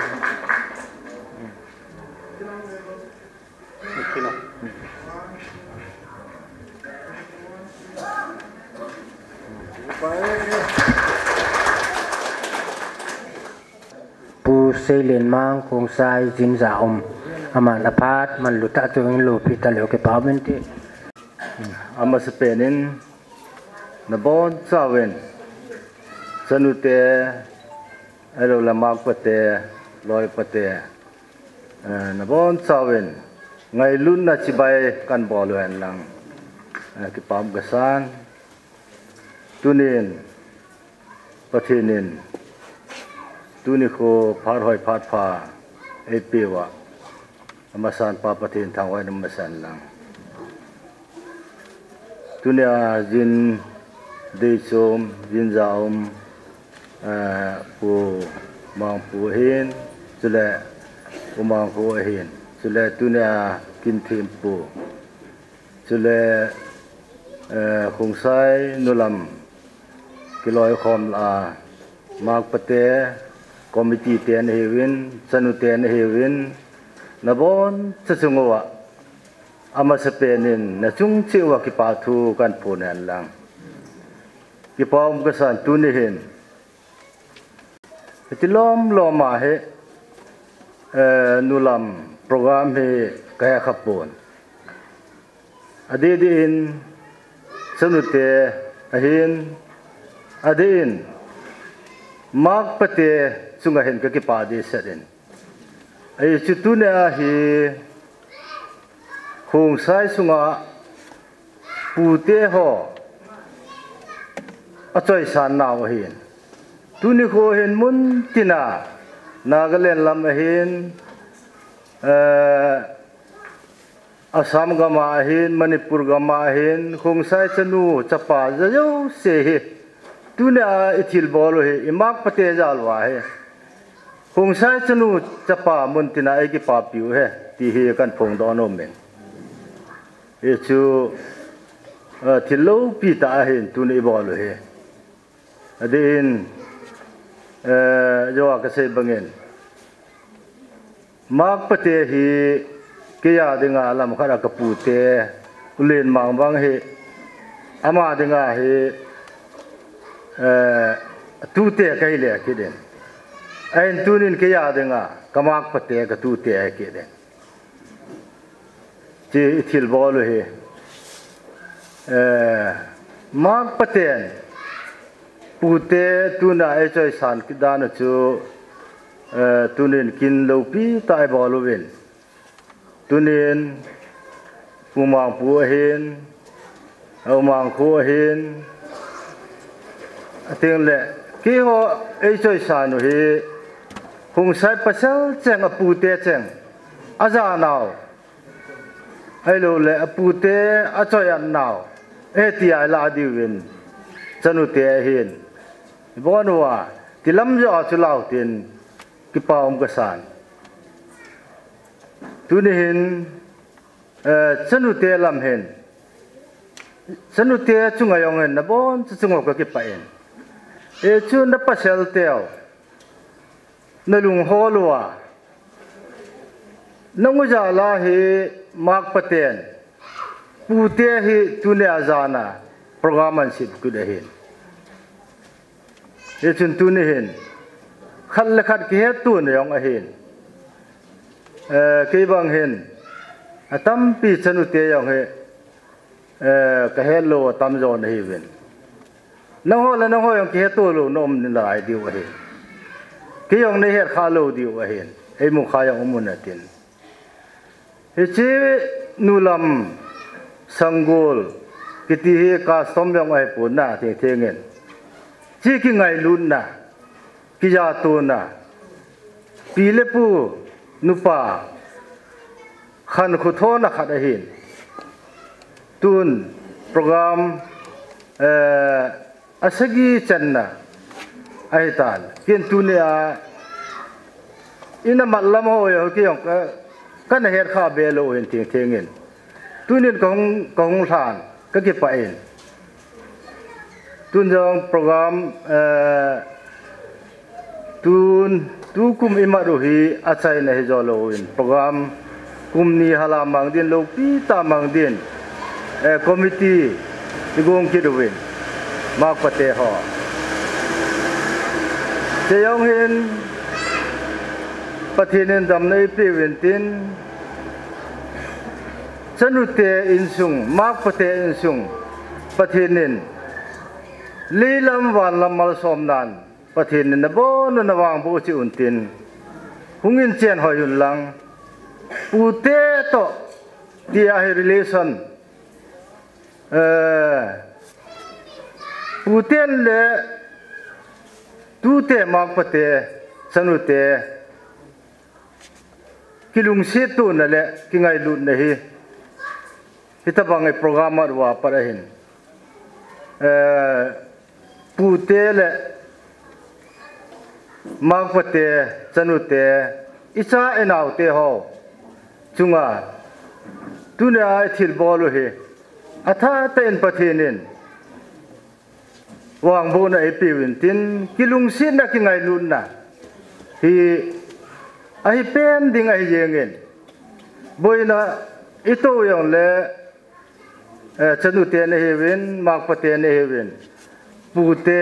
Pu Seilenmang Khongsai Jinjaum, aman aphat manlu tah chu hung lopi taleu kipa um inte. Amasapen in nabonchauvin, chanute, ahilou le makpate, loipate, eh, nabonchauvin ngailutna chibai kanbol u hen lang, eh, kipa um kasan. Tunin Pathen in tuni kho phat hoi phat pha eipeh uva, amasan pa Pathen thangvahna um masa hen lang. Tunia Jin Deichom, Jinjaum, eh, Pu Mangpu ahin, chule Pu Mangpu ahin, chule tunia Kinthempu, chule, eh, Khongsai nulam kiloikhom lah a, makpate, committee te nahiuvin, chanute nahiuvin, naboncha chung uva, amasapen in nachung cheh uva kipa thu kanphon hen lang. Kipa um kasan tuni hin. Hiti lom lom a hi, eh, nulam program hi kahe khapon. Adeh deh in, chanute ahin, adeh in, makpate chunga hin kakipah dehset in. Ahi chu tunia hi, Khongsai sunga pute ho achoisan nau ahin. Tuni kho hin muntina, Nagaland lam ahin, eh, Assam gama ahin, Manipur gama ahin, Khongsai chanu chapa jajouse hi. Tunia ithilbol u hi, imakpate jal uva hi. Khongsai chanu chapa muntina eikipapiu hi, ti hi kahin phongdoh nom in. Hichu, eh, thil loupi tah ahin tuni ibol u hi. Adeh in, eh, joa kasei bangin, makpate hi keiya dinga lamkhat a kapute, U Lenmang bang hi, ama dinga hi, eh, tute kahile kit in. Ahin tunin keiya dinga, kamakpate katute ahi kit in. Hiche ithilbol u hi, eh, makpaten pute tunia eichoisan kit dan u chu, eh, tunin kin loupi tah ibol uvin. Tunin, Pu Mangpu ahin, U Mangkhu ahin, atengle, keiho eichoisan u hi, Khongsai pasal cheng, apute cheng, ajanau, ahiloule apute achoi-at nau, eh, tia ilah diuvin, chanute ahin. Ibon uva, tilam joh a chu lau tin, kipa um kasan. Tuni hin, eh, chanute lam hin, chanute chunga jong hin, nabonchauva chunga kakipah in. Hichu napasalteu, nalunghol uva, nang u jal a hi makpaten, pute hi tunia jana program ahin sep kit ahin. Hichun tuni hin, khat le khat kihettona jong ahin. Eh, kei bang hin, atampi chanute jong hi, eh, kahetlou atamjo nahiuvin. Nangho le nangho jong kihetto lou naum nalai diu ahi. Kei jong neihetkhah lou diu ahin. Eimukhah jong um un atin. Hiche nulam sanggol kiti hi custom jong ahipon na, thengtheng in. Hiche kingailutna, kijatona, pi le pu, nupa, khankho thona khat ahin. Tun program, eh, asagi channa ahitan. Ken tunia, ina matlam ho jong kei jong ka, kana hetkha be lou hin thengtheng in. Tunin kahung, kahung lhan, kakipah in. Tun jong program, eh, tun, tukum imat u hi achaina hijo louvin program kum ni hala mang din, loupi tah mang din, eh, committee igong kit uvin, makpate ho. Hiche jong hin Pathen in damna eipeuvin tin, chanute insung, makpate insung, Pathen in leilam vanlam malsomnan, Pathen in nabon u navangboh cheh un tin, hung in chen hoi un lang, pute toh tia hi relation, eh, puten le tute, makpate, chanute, kilungsettona le kingailutna hi, hitobang ei program a pat ahin, eh, pute le makpate, chanute, icha inaote ho chunga tunia ithilbol u hi, athah tah in Pathen in vangbohna eipeuvin tin, kilungsetna, kingailutna hi ahipen ding ahi jengin, boina itou jongle, eh, chanute nahiuvin, makpate nahiuvin, pute,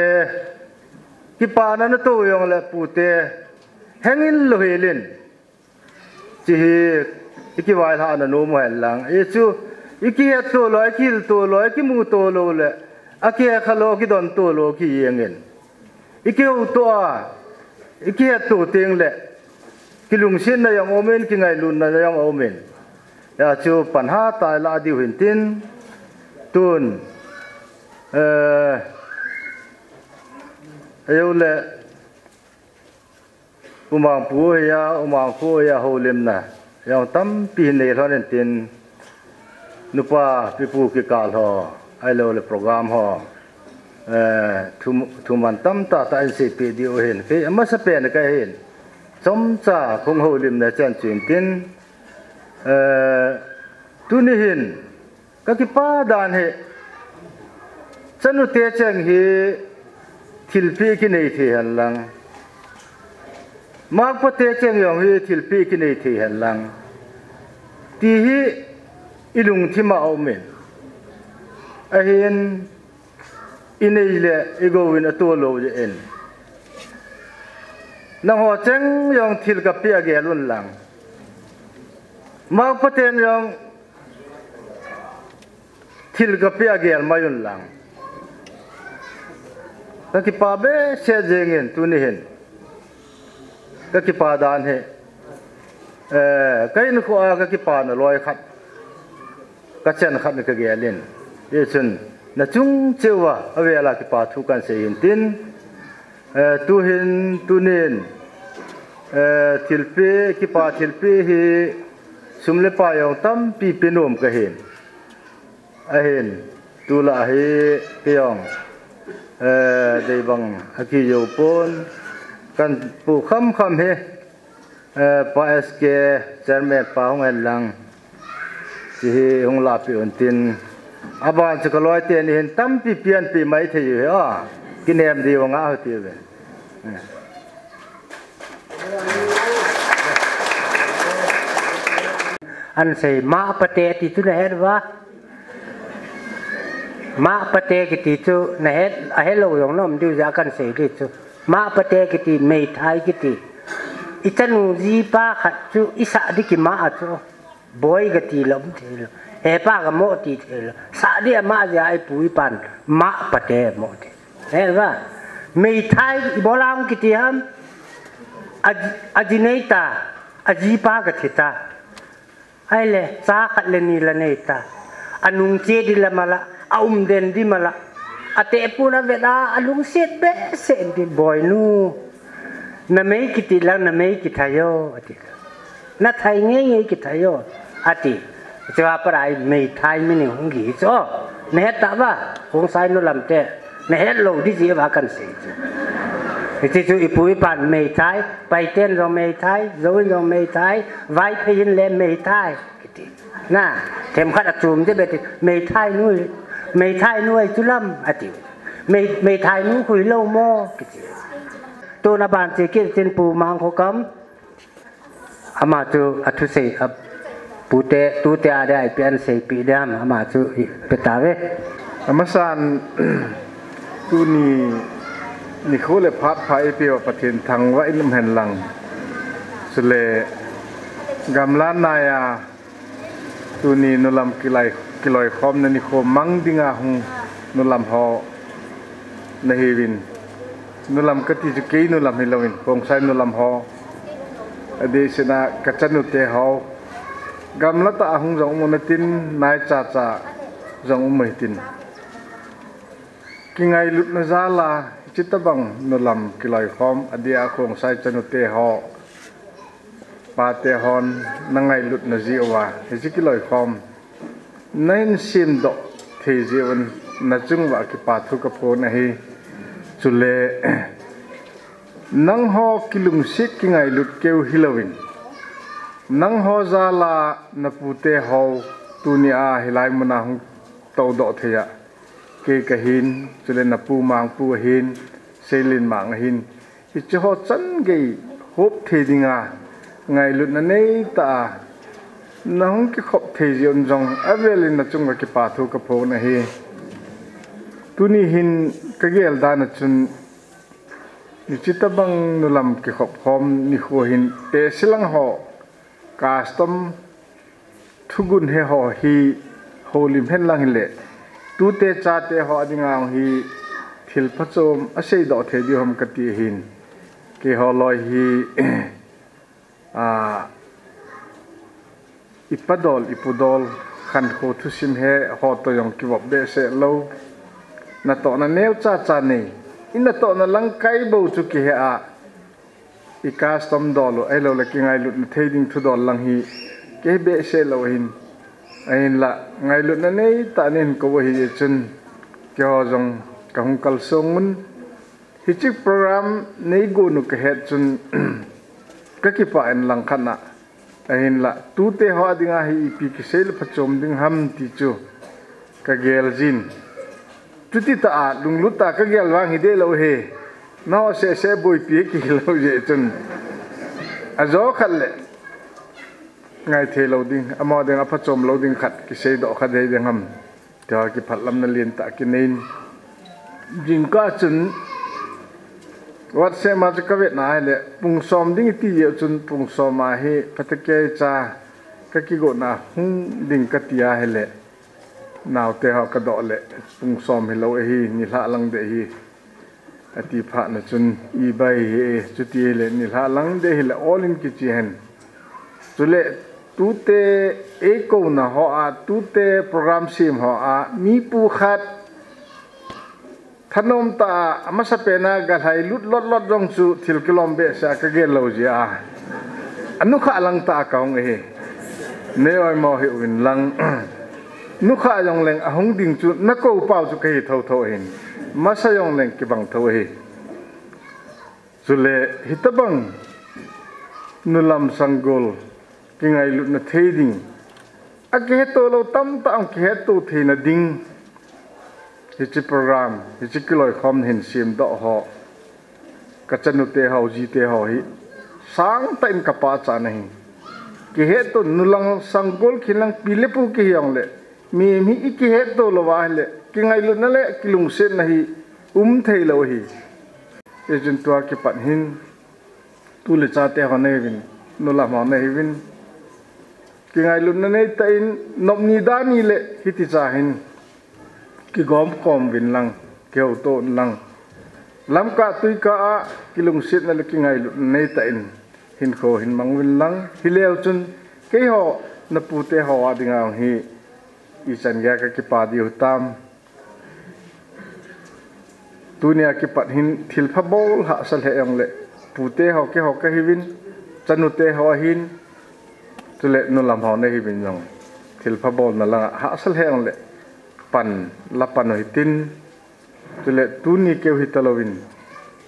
kipana natou jongle pute, hengin louhelin, hiche hi ikivailhahna nom u hen lang. Hichu I kihet to lou, i kihil to lou, i kimu to lou le, a kihe kha lou, kidon to lou, kijeng in. I kihou to a, i kihet to teng le, kilungsetna jong um in, kingailutna jong um in. Hijeh chun pan hatah a i lah diu hin tin, tun, eh, ajo le, U Mangpu hoiya, U Mangkhu hoiya, houlimna jong tampi nei lhon in tin, nupa pipu kikah ho, ahilou le program ho, eh, thu, thuman tamtah tah in seipeh diu hin. Kei amasapen kahin, chomcha kong houlimna chan chu hin tin, eh, tuni hin, ka kipa dan hi, chanute cheng hi thilpeh kinei thei hen lang, makpate cheng jong hi thilpeh kinei thei hen lang, ti hi i lungthim a um in, ahin i nei le i gou in ato lou jeh in. Nangho cheng jong thil kapeh a gel un lang, makpaten jong thil kapeh a gel mai un lang. Ka kipa behseh jeng in tuni hin. Ka kipa dan hi, eh, ka hinkho a ka kipana loi khat, ka chan khat ka gel in. Hijeh chun, nachung cheh uva, avel a kipa thu kan sei hin tin, eh, tuhin, tunin, eh, thilpeh, kipa thilpeh hi, sum le pai jong tampi pe nom kahin. Ahin, tulai hi kei jong, eh, deibang akijou pon, kan pu khamkham hi, eh, Pa S K, Chairman pa hung hen lang, ti hi hung lahpeh un tin, aban chu ka loi teni hin tampi pianpeh mai thei u hi a, kinem diu nga ho ti uve. Eh. An sei, makpate ti chu na het uva. Makpate kiti chu na het, ahelou jong na um diu jeh a kan sei di chu. Makpate kiti, meithai kiti. I chanu jipa khat chu i sah di kimah a chu. Boi kati lou, um thei lou. Hepa kamo ti thei lou. Sah di ama jeh a i pu i pan, makpate mo ti. He va. Meithai, ibola hung kiti ham. A, aji nei ta, ajipa kathi ta. Ahile, cha khat le ni la nei ta. Anung che di la mala, aum den di mala. Atepun avet a, alungset behseh in tin, boinu. Na mei kiti lang, na mei kithai o, ati. Na thai ngeingei kithai o, ati. Chua pat a meithai meaning hung hi chu. Na het tah uva, Khongsai nu lam te. Na het lou di jeh uva kan sei chu. Hiti chu i pu i pan meithai, Paiten jong meithai, Zou in jong meithai, Vaiphei in le meithai. Kiti. Na, themkhat achom te beh ti, meithai nu, meithai nu ahi chu lam, ati. Mei, meithai nu khu hilou mo, kiti. Tun aban che kit tin Pu Mangkhokam, ama chu athusei, a, pute, tute a dia ipi aseipeh diam, ama chu ipe tauve. Amasan, tuni nikho le phat pha eipeuva Pathen thangvah in um hen lang. Chule gamla nai a, tuni nulam kilai, kiloikhomna nikho mang dinga hung nulam ho nahiuvin. Nulam kati chu kei nulam hilouvin, Khongsai nulam ho. Adeh seh a ka chanu te ho. Gamla tah a hung jong um u hitin, nai chacha jong um u hitin. Kingailutna jal a, hiche tobang nulam kiloikhom, adeh a Khongsai chanu te ho. Pate hon na ngailutna jeh uva, hiche kiloikhom. Na hin semdoh thei jeh uvin, na chung uva kipa thu ka phong ahi. Chule, nangho kilungset kingailut keu hilouvin. Nangho jal a na pute ho, tuni a hilai mun a hung toudoh thei a. Kei kahin, chule na pu Mangpu ahin, Seilenmang ahin. Hiche ho chan gei hop thei dinga, ngailutna neitah a, na hung kikhop thei jeh un jong, avel in na chung uva kipa thu ka phong ahi. Tuni hin ka gel dan a chun, hiche tobang nulam kikhop khom nikho hin, tehse lang ho, custom, thugun he ho hi Holim hen lang hile, tute chate ho adinga hi thil phachom asei doh thei diu ham kati hin. Keiho loi hi, a, ipa dol, ipu dol, khankho thusim he ho toh jong kivop behseh lou. Natohna neocha cha nei. Inatohna lang kai bou chu kihe a. I custom dol u, ahilou le kingailutna thei ding thudol lang hi, kei behseh lou ahin. Ahinla, ngailutna neitah in kou ahi jeh chun, keiho jong kahung kalsong un. Hiche program neigon u kahet chun, kakipah in langkhat na. Ahinla, tute ho adinga hi ipi kisei le phachom ding ham ti chu kagel jin. Chuti tah a, lunglut tah a kagel vang hi dehlou hi. Nao seh seh boipi kihilou jeh chun. Ajo khat le. Ngai thei lou ding, amaho ding aphachom lou ding khat, kisei doh khat hiding ham. Tia kiphatlamna lentah kinei in. Jingkah chun WhatsApp ma chu kavet na hile, pung som ding iti jeh chun pung som a hi phatecha kakigon a hung ding kati ahile. Naote ho kadoh le, pung som hilou ahi, nilhah lang ding ahi. Ati phat na chun, ibai hi, chuti hile, nilhah lang ding hile, ol in kiche hen. Chule, tute, eikouna ho a, tute program sem ho a, mi pu khat, thanom tah a, amasapen a galhai lut lot lot jong chu thil kilom behseh a kagel lou jeh a. Anukhah lang tah a kahung ahi. Nei oimo hih uvin lang. Nukhah jong leng ahung ding chu nakou pau chu kahi thotho ahin. Masa jong leng kibang tho ahi. Chule hitabang nulam sanggol kingailutna thei ding. Akihetto lou tamtah a kihetto theina ding. Hiche program, hiche kiloikhom hin semdoh ho. Kachanute ho, jite ho hi. Sangtah in kapachatna ahi. Kihetto nulam sanggol kilang pi le pu kihi jongle. Mi, mi ikihetto lou va hile. Kingailutna le kilungsetna hi um thei lou ahi. Hijeh chun tua kipat hin. Tu le chate ho nahiuvin. Nulam ho nahiuvin. Kingailutna neitah in, nopni dani le hiti cha hin kigom khom uvin lang, kihouto un lang. Lamkah tuikah a kilungsetna le kingailutna neitah in hinkho hin mang uvin lang. Hileu chun keiho napute ho adinga hi ichan geiya kakipah diu hitam. Tunia kipat hin thilpha bol hahsa lheh jongle, pute ho keiho kahiuvin, chanute ho ahin, chule nulam ho nahiuvin jong. Thilpha bolna langa hahsa lheh jongle, pan, la pan u hitin, chule tuni keu hitalouvin,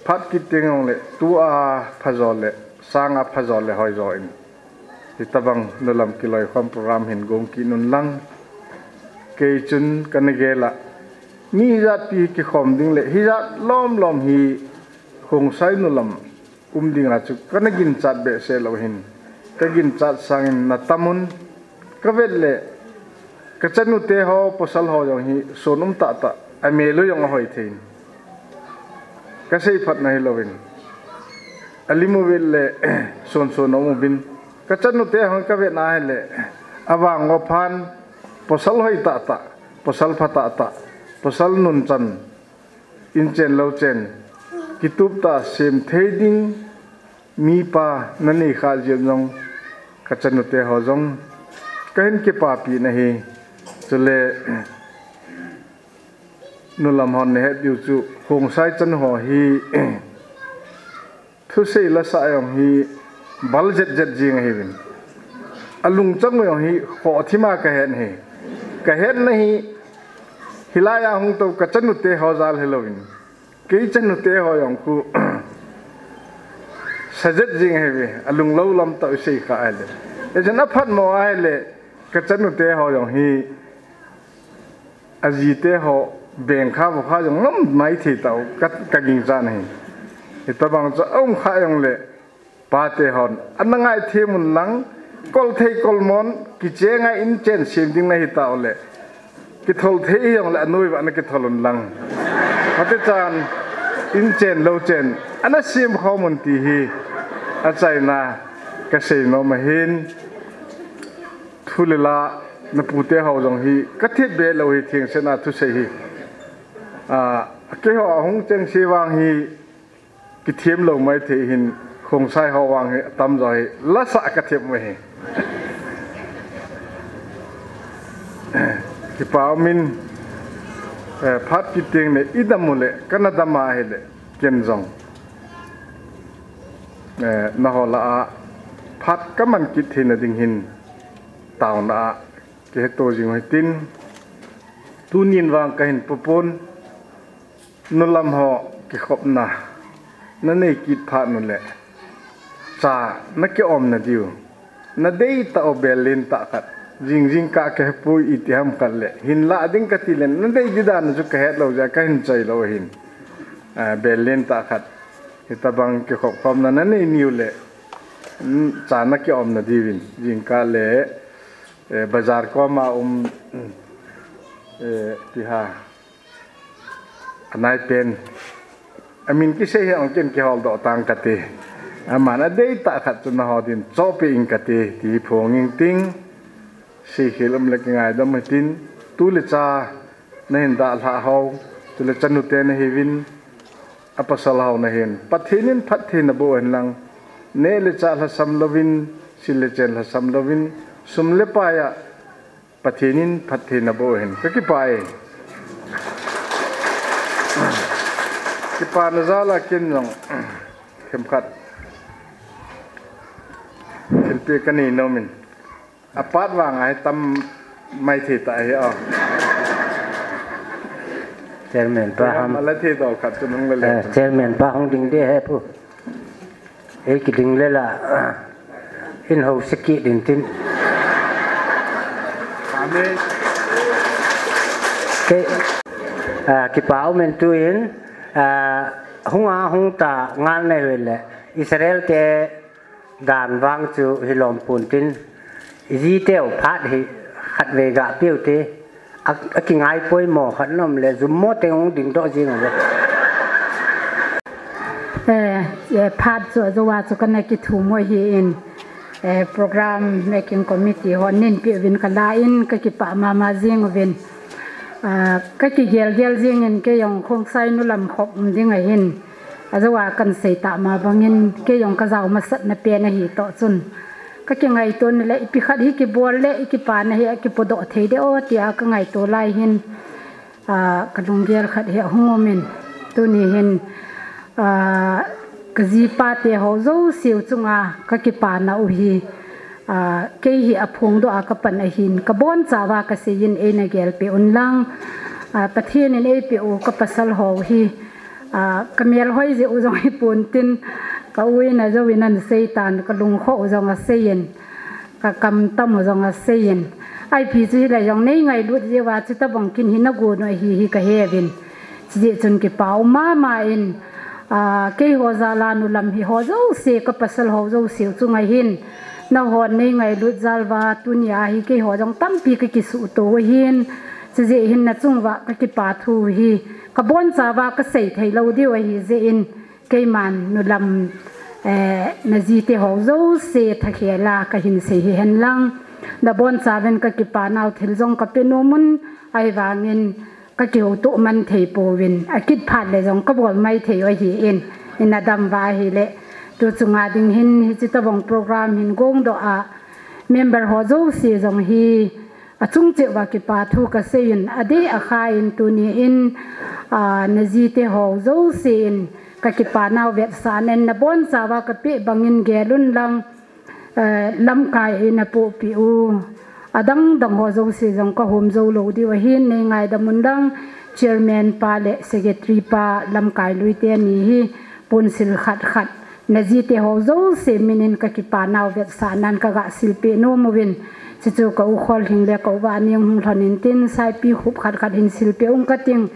phat kit teng jongle, tua phajo le, sanga phajo le hoijo in. Hitabang nulam kiloikhom program hin gong kit un lang. Kei chun kana gel a. Mi hijat pi kikhom ding le hijat lom lom hi Khongsai nulam um dinga chu kana ginchat behseh lou hin. Kaginchat sangin natam un. Kavet le kachanute ho, pasal ho jong hi son um tah tah. Amel u jong ahoi thei in. Kasei phatna hilouvin. Alim u vet le son son um uvin. Kachanute ho kavet na hile. Avang u phan pasal hoi tah tah. Pasal pha tah tah. Pasal nunchan. Inchen louchen. Kitup tah sem thei ding. Mipa nanei kha jeh jong. Kachanute ho jong. Kahin kipapi nahi. Chule. Nulam hon nahet diu chu, Khongsai chanu ho hi, thusei lasa jong hi, bal jet jet jing ahiuvin. Alungchang jong hi, khoh thima kahet hi. Kahetna hi, hilai a hung tou kachanute ho jal hilouvin. Kei chanute ho jong khu, sa jet jing ahiuve, alunglou lam tah u sei kha ahile. Ejeh a phatmo ahile, kachanute ho jong hi, ajite ho beng kha vo kha jong ngam mai thei tau ka, kaginchat ahi. Hitabang chu aum kha jongle pate hon ana ngaithem un lang kol thei kol mon kiche ngai in chen sem ding nahi tau le kithol thei jongle anoi uva ana kithol un lang. Pate chan in chen lou chen ana sem khom un ti hi achaina kasei nom ahin. Thu le la na pute ho jong hi ka thep be lou hi, thengsetna thusei hi. A, keiho ahung chengse vang hi kithem lou maithei hin, Khongsai ho vang hi atamjo hi lasah ka thep mai hi. Kipa umin, eh, phat kit teng le i dam u le, kana dam a hile, ken jong, eh, naho lah a phat ka man kit theina ding hin taona a kihetto jing u hitin, tunin vang ka hin pupun, nulam ho kikhopna na nei kit phat u le, cha na kiomna diu, na deitah u bel lentah khat, jing jingkah ka hepui iti ham khat le, hinlah ding ka ti le, na dei di dan u chu ka het lou jeh a ka hin choi lou hin. Ah, bel lentah khat, hitabang kikhop khomna na nei niu le, mm, cha na kiomna diuvin, jingkah le, eh, bazar koma um, eh, tiha, anai pen, amin kisei hi ong ken kihol doh tang kati. Aman adeitah khat chu naho din chohpeh ing kati, ti phong ing ting, seikhel um le kingaidam hitin, tu le cha na hin dalhah ho, tu le chanu te na hiuvin, apasal ho na hin, Pathen in phatthei naboh u hen lang, neh le chah lhasam louvin, sil le chen lhasam louvin, sum le pai a Pathen in phatthei naboh u hen. Ka kipah e. Kipana jal a ken jong themkhat thilpeh ka nei nom in. Apat vang ahi tam maithei ta hi o. Chairman pa ham. Ala thei dol khat chu nung le le. Eh, chairman pa hung ding de he pu. Ei kiding le la, ah, in ho siki din tin. Amen. Ke, ah, kipa umin tuin, ah, hung a hung ta ngal nei hoi le. Israel te dan vang chu hilom pun tin. I ji teu phat hi khatvei ga piu te. A, a kingai poimo khat nom le jummo teng hung ding doh jing uve. Eh, eh, phat chu ajo a chu kana kithum u ahin, eh, program making committee hon neipeuvin kala in ka kipah mama jing uvin. Ah, ka kigel gel jing in kei jong Khongsai nulam khop um ding ahin. Ajo a kan sei tah ma bangin kei jong ka jao masat na pen ahi toh chun. Ka kingaito na le ipi khat hi kibol le i kipana hi akipodoh thei de o tia ka ngaito lai hin, ah, ka lunggel khat hi ahung umin. Tuni hin, ah, ka jipa te ho jouse u chunga ka kipana u hi, ah, kei hi aphongdoh a ka pan ahin, ka bonchauva ka seiyin eina gelpeh un lang, ah, Pathen in eipeh u ka pasal ho hi, ah, ka melhoi jeh u jong hi pon tin, ka u in ajo in ana seitan, ka lungkhoh u jong aseiyin, ka kamtam u jong aseiyin. Ipi chu hilai jong nei ngailut jeh uva chutabang kin hi nagon u ahi hi ka heuvin. Chujeh chun kipa um mama in, ah, keiho jal a nulam hi ho jouse, ka pasal ho jouse u chunga hin, nahon nei ngailut jal uva, tunia hi keiho jong tampi ka kisuhto u ahin, chujeh hin nachung uva ka kipa thu hi, ka bonchauva ka sei thei lou diu ahi jeh in, keiman nulam, eh, na jite ho jouse thakhel a ka hin sei hi hen lang, na bonchauvin ka kipa nau thil jong ka pe nom un, ahivangin, ka kihoutoh man thei pouvin, akit phat le jong ka bol mai thei u ahin, in adam uva ahile. Tu chunga ding hin, hiche tabang program hin gongdoh a, member ho jouse jong hi, achung cheh uva kipa thu ka seiyin, adeh a khan tuni in, ah, na jite ho jouse in, ka kipa nau vetsahnan na bonchauva ka peh bangin gel un lang, eh, lamkai eina pohpeh u. Adang dang ho jouse jong ka hom jou lou diu ahin, nei ngaidam un lang, chairman pa le secretary pa Lamkailui teni hi ponsil khat khat, na jite ho jouse min in ka kipa nau vetsahnan ka ga silpeh nom uvin. Chuchu ka u Kholhing le ka u Vaneng hung lhon in tin, saipi khup khat khat hin silpeh ung kating.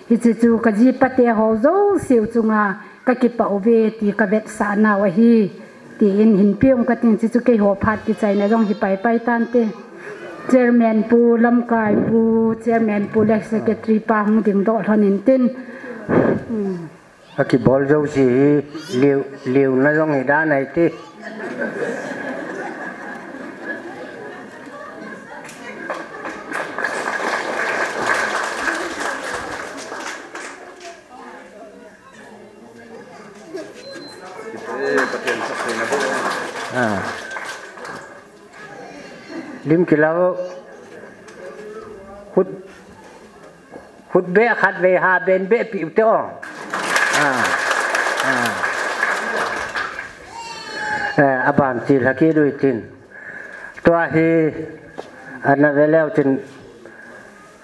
Hiche chu ka jipa te ho jouse u chunga ka kipah uve ti ka vetsah nau ahi, tin hin pe ung kating, chuchu keiho phat kichaina jong hi paipai tante. Chairman pu, lamkai pu, chairman pu le secretary pa hung dingdoh lhon in tin. Hmm. Akibol jouse hi liu, liuna jong hi dan ahi ti. Ah. Lim kilo. Khut, khut beh khat vei ha ben beh pi u te o. Ah. Ah. Eh, aban chi lha ki lui tin. Tua hi ana ve leu tin,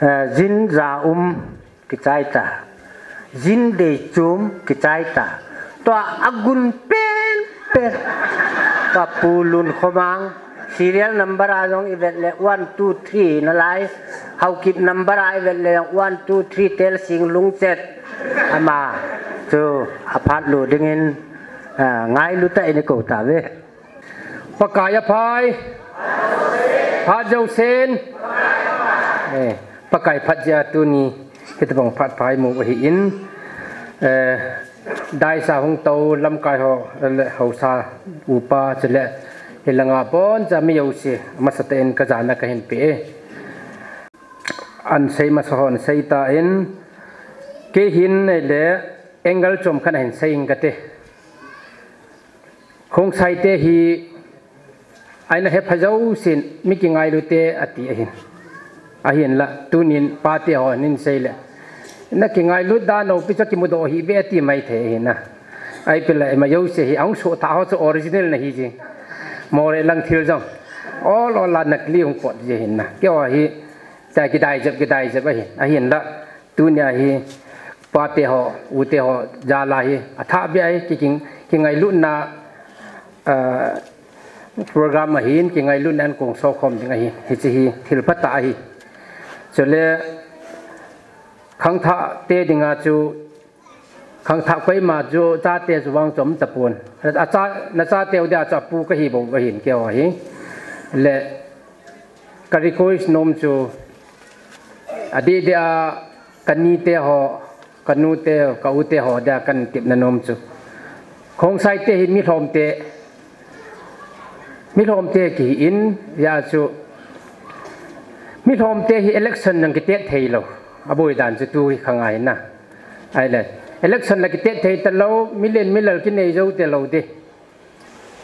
eh, jin ja um kichai ta. Jin dei chum kichai ta. Tua agun pen pen. Tua Pu Lun Khomang serial number a jong i vet le one, two, three na lai. Haokip number a i vet le one, two, three tel sing lungchet. Ama chu aphat lu dingin, ah, ngailu ta in i kou ta ve. Pakai aphai. Phat jousen. Eh, Pakai phat jeh a tuni hitabang phat phai mu ahi in. Eh, daisa hung tou lamkai ho, le hausa upa chule hilanga pon cha mi jouse masatah in ka jana ka hin pe e. An sei masa hon sei ta in, kei hin nei le angle chom khat a hin sei ing ka te. Khongsai te hi, aina he pha jousen, mi kingailu te ati ahin. Ahinla, tunin pate ho nin sei le. Na kingailu dan o pi cha kimudoh hih ve ati mai thei ahin na. Ai pila ema jouse hi, ahung so tha ho chu original na hi ji. More lang thil jong. Ol ol la nakli hung pot ji ahin na. Kei ho hi, cha kidai jep, kidai jep ahin. Ahinla, tunia hi pate ho, ute ho, jal a hi, athah beh ahi, ki, ki, kingailutna, ah, program ahin, kingailutna an kong so khom ding ahi, hiche hi, thil phatah ahi. Chule, khangthah te dinga chu, khangthah koima chu, chate chu vang chom tapon. A cha, na chate u dia chu apu kahi bou ahin, kei ho hi. Le, ka request nom chu, adeh deh a, ka nite ho, ka nute, ka ute ho dia kan tipna nom chu. Khongsai te hi mi lhom te, mi lhom te kihi in, hijeh chu, mi lhom te hi election jong kitet thei lou, aboi dan chu tu hi khang ahi na. Ahile, election la kitet thei ta lou, mi len mi lal kinei jou te lou di.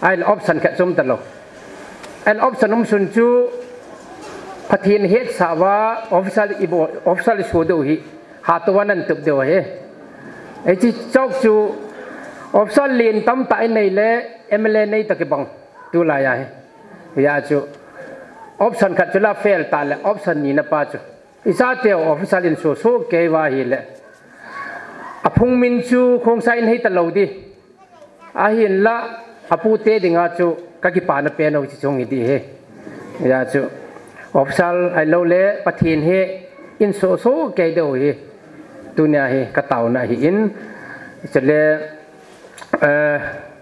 Ahile option khat chu um ta lou. Ahile option um sun chu Pathen hetsah uva official i bol, official i so diu hi, hatah uva nan tup diu ahi. Hiche chok chu official len tamtah i nei le M L A nei toh kibang tulai a hi. Hijeh chu option khat chu la fail ta le option ni na pa chu i chate u official in so so kei uva ahile aphung min chu Khongsai in hei ta lou di. Ahinla, apute dinga chu ka kipana pen u chu chung hi di hi. Hijeh chu, official ahilou le, Pathen hi in so so kei diu hi. Tunia hi ka taona ahi in. Chule, eh,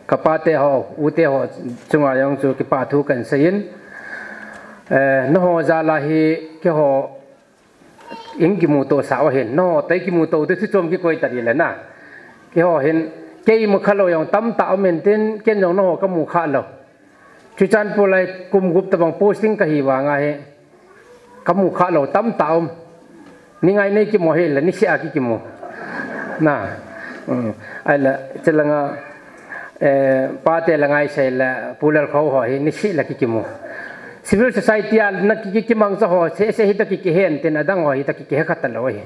ka pate ho, ute ho, chunga jong chu kipa thu kan sei in. Eh, nangho jal a hi, keiho, in kimuto sah u ahin, nangho toh kimuto diu thu chom kikoi ta di le na. Keiho hin, kei mu kha lou jong tamtah um in tin, ken jong nangho ka mu kha lou. Churachandpur lai kum gup tabang posting kahi vang a hi, ka mu kha lou tamtah um. Ni ngai nei kimu hile, ni seh a kikimu. Na, um, ahile, chulanga, Eh, pate la ngai sei le, Pu Lalkhou ho hi, ni seh la kikimu. Civil society a na ki, ki, kimangcha ho, seh, seh hi toh ki, kihen tin adang ho hi toh ki, kihe kha ta lou hi.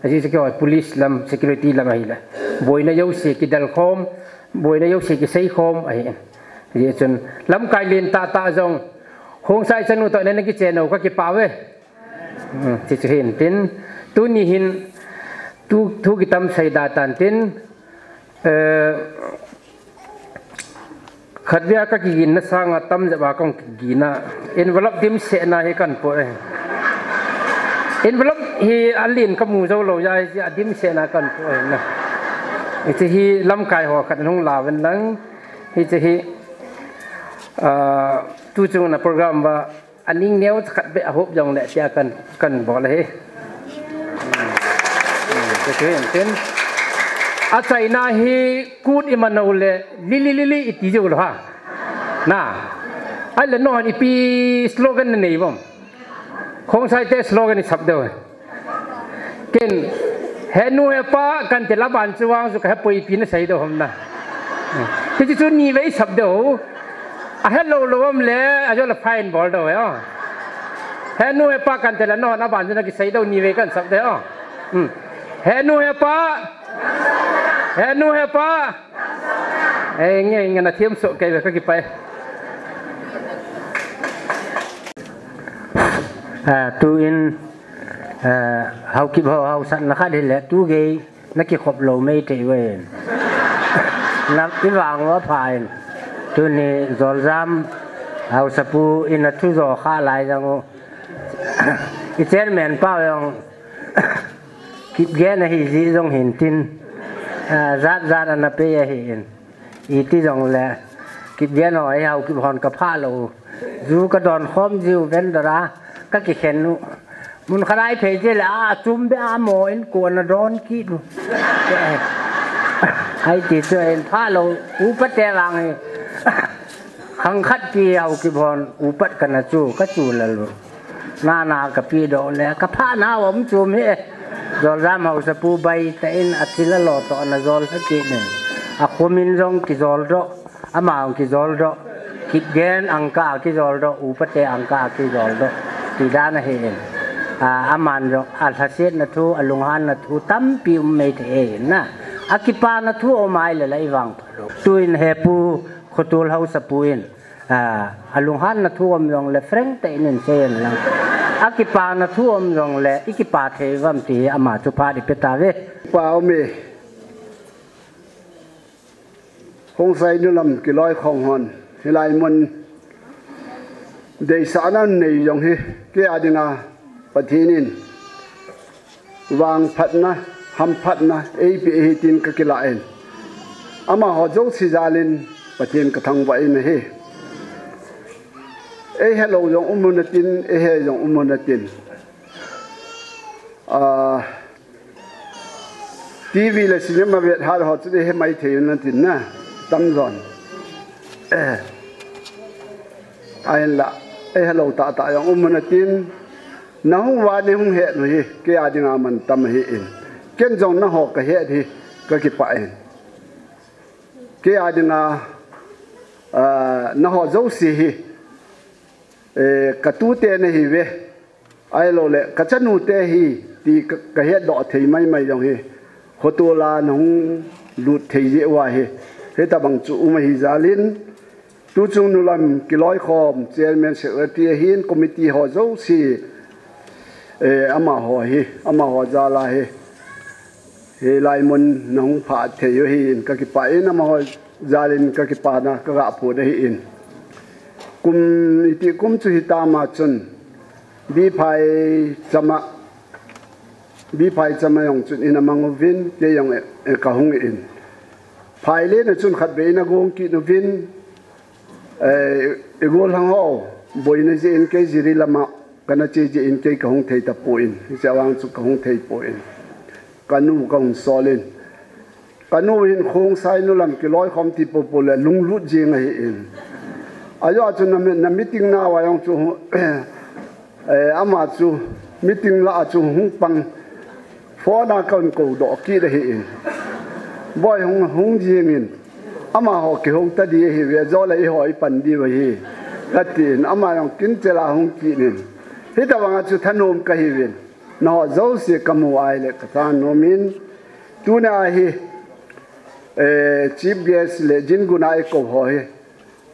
Ajeh chu keiho police lam, security lam ahile. Boina jouse kidel khom, boina jouse kisei khom ahi. Ajeh chun, lamkai len tah tah jong, Khongsai chanu toh na, na kichen u ka kipah uve. Hmm, hichu hin tin, tuni hin, tu, thu kitam sei da tan tin, eh, khatvei a ka kiginna sanga tamjep a kong kigin a, envelope dimsetna hi kan po e. Envelope hi alen ka mu jou lou jeh a, hi a dimsetna kan po e na. Hiche hi lamkai ho khat hung la ven lang, hiche hi, ah, tu chunga program va, aning neo khat beh ahop jong le tia kan, kan bol ahi. Tin, achaina hi kut i man u le, li, li, li, li, i ti jou lou ha. Na. Ahile nangho hin ipi slogan na nei uvem. Khongsai te slogan i sap diu. Ken, he nu he pa, kan ti la ban chu vang chu ka he poi ipi na sei diu ham na. Hichu chu ni vei sap deu. A hello lo um le, a jo le fine bol deu, eh. He nu he pa kan te la no, na ban chu na kisei deu ni vei kan sap deu. Hmm. He nu he pa. He nu he pa. Eh, nge, nge na thiam so kei ve ka kipai. Ah, tu in, ah, hau kip hau, hau san na khat hi le, tu gei. Na kikhop lo mei thei ven. Na i vang va pha in. Tuni Zoljam Hausapu in a thu jo kha lai jang u. I chairman pa jong Kipgen ahi ji jong hin tin. Ah, jat jat ana pe ahi in. Iti jong le Kipgen ho ei hau kip hon ka pha lo. Ju ka don khom jiu vendor a ka kikhen u. Mun khat a i phei je le a chum be a mo in ko na don kit u. Ai ti chu in pha lo upa te vang hi. Khang khat ki hau kip hon upat ka na chu ka chu la lu. Na na ka pi do le ka pha na om chu mi. Zoljam Hausapu bai ta in a thil a lo to na jol ha ki nin. A khomin jong ki jol do. Ama ang kijol do, Kipgen ang ka kijol do, upa te ang ka kijol do. Ti dan ahi in. A, aman jong, a lhasetna thu, a lunghanna thu, tampi um mei thei ahi in na. A kipana thu um ai le la i vang pha lo. Tu in hepu, Khotol Hausapu in. A, a lunghanna thu um jong le frank te in in sei in lang. A kipana thu um jong le, i kipa thei vam ti ama chu pha di pe ta ve. Pa um e. Khongsai nulam kiloikhom hon, hilai mun deisahna nei jong hi, kei a dinga Pathen in vangphatna, hamphatna, eipe ahi tin ka kila in. Amaho jouse jal in Pathen ka thangvah in ahi. Ei helou jong um un atin, ei he jong um un atin. Ah, T V le cinema vet hat ho chu dei he mai thei un atin na, tamjon. Eh. Ahinla, ei helou tah tah jong um un atin, na hung uva nei hung het u hi, kei a dinga mantam ahi in. Ken jong naho ka het hi, ka kipah in. Kei a dinga, ah, naho jouse hi, eh, ka tute nahi ve. Ahilou le, ka chanu te hi, ti ka, ka hetdoh thei maimai jong hi. Khotol a na hung lut thei jeh uva hi. Hitabang chu um ahi jal in, tuchung nulam kiloikhom, chairman secretary ahin, committee ho jouse, eh, amaho hi, amaho jal a hi. Hilai mun na hung pha thei u ahi in ka kipah in, amaho jal in ka kipana ka ga phut ahi in. Kum iti kum chu hitam a chun, Biphai chama, Biphai chama jong chun in amang uvin, kei jong, eh, eh, ka hung in. Phai le na chun khatvei in agong kit uvin, eh, i gollhang ho, boina jeh in kei Jiri lama, kana che jeh in kei ka hung thei tapon, hiche vang chu ka hung thei pon. Ka nu ka hung sol in. Ka nu hin Khongsai nulam kiloikhom ti popo le lunglut jing ahi in. Ajeh chu na, na meeting nauva jong chu, eh, ama chu meeting lah a chu hung pang. Phone a ka hung kou doh kit ahi in. Boi hung, hung jing in. Amaho kihou ta di ahi ve, jo le eiho i pan diu ahi. Ka ti in, ama jong kin chel a hung kit in. Hitabang a chu thanom ka hi uvin. Naho jouse ka mu ai le ka thanom in. Tuna hi, eh, chief guest le jin guna i kou ho hi.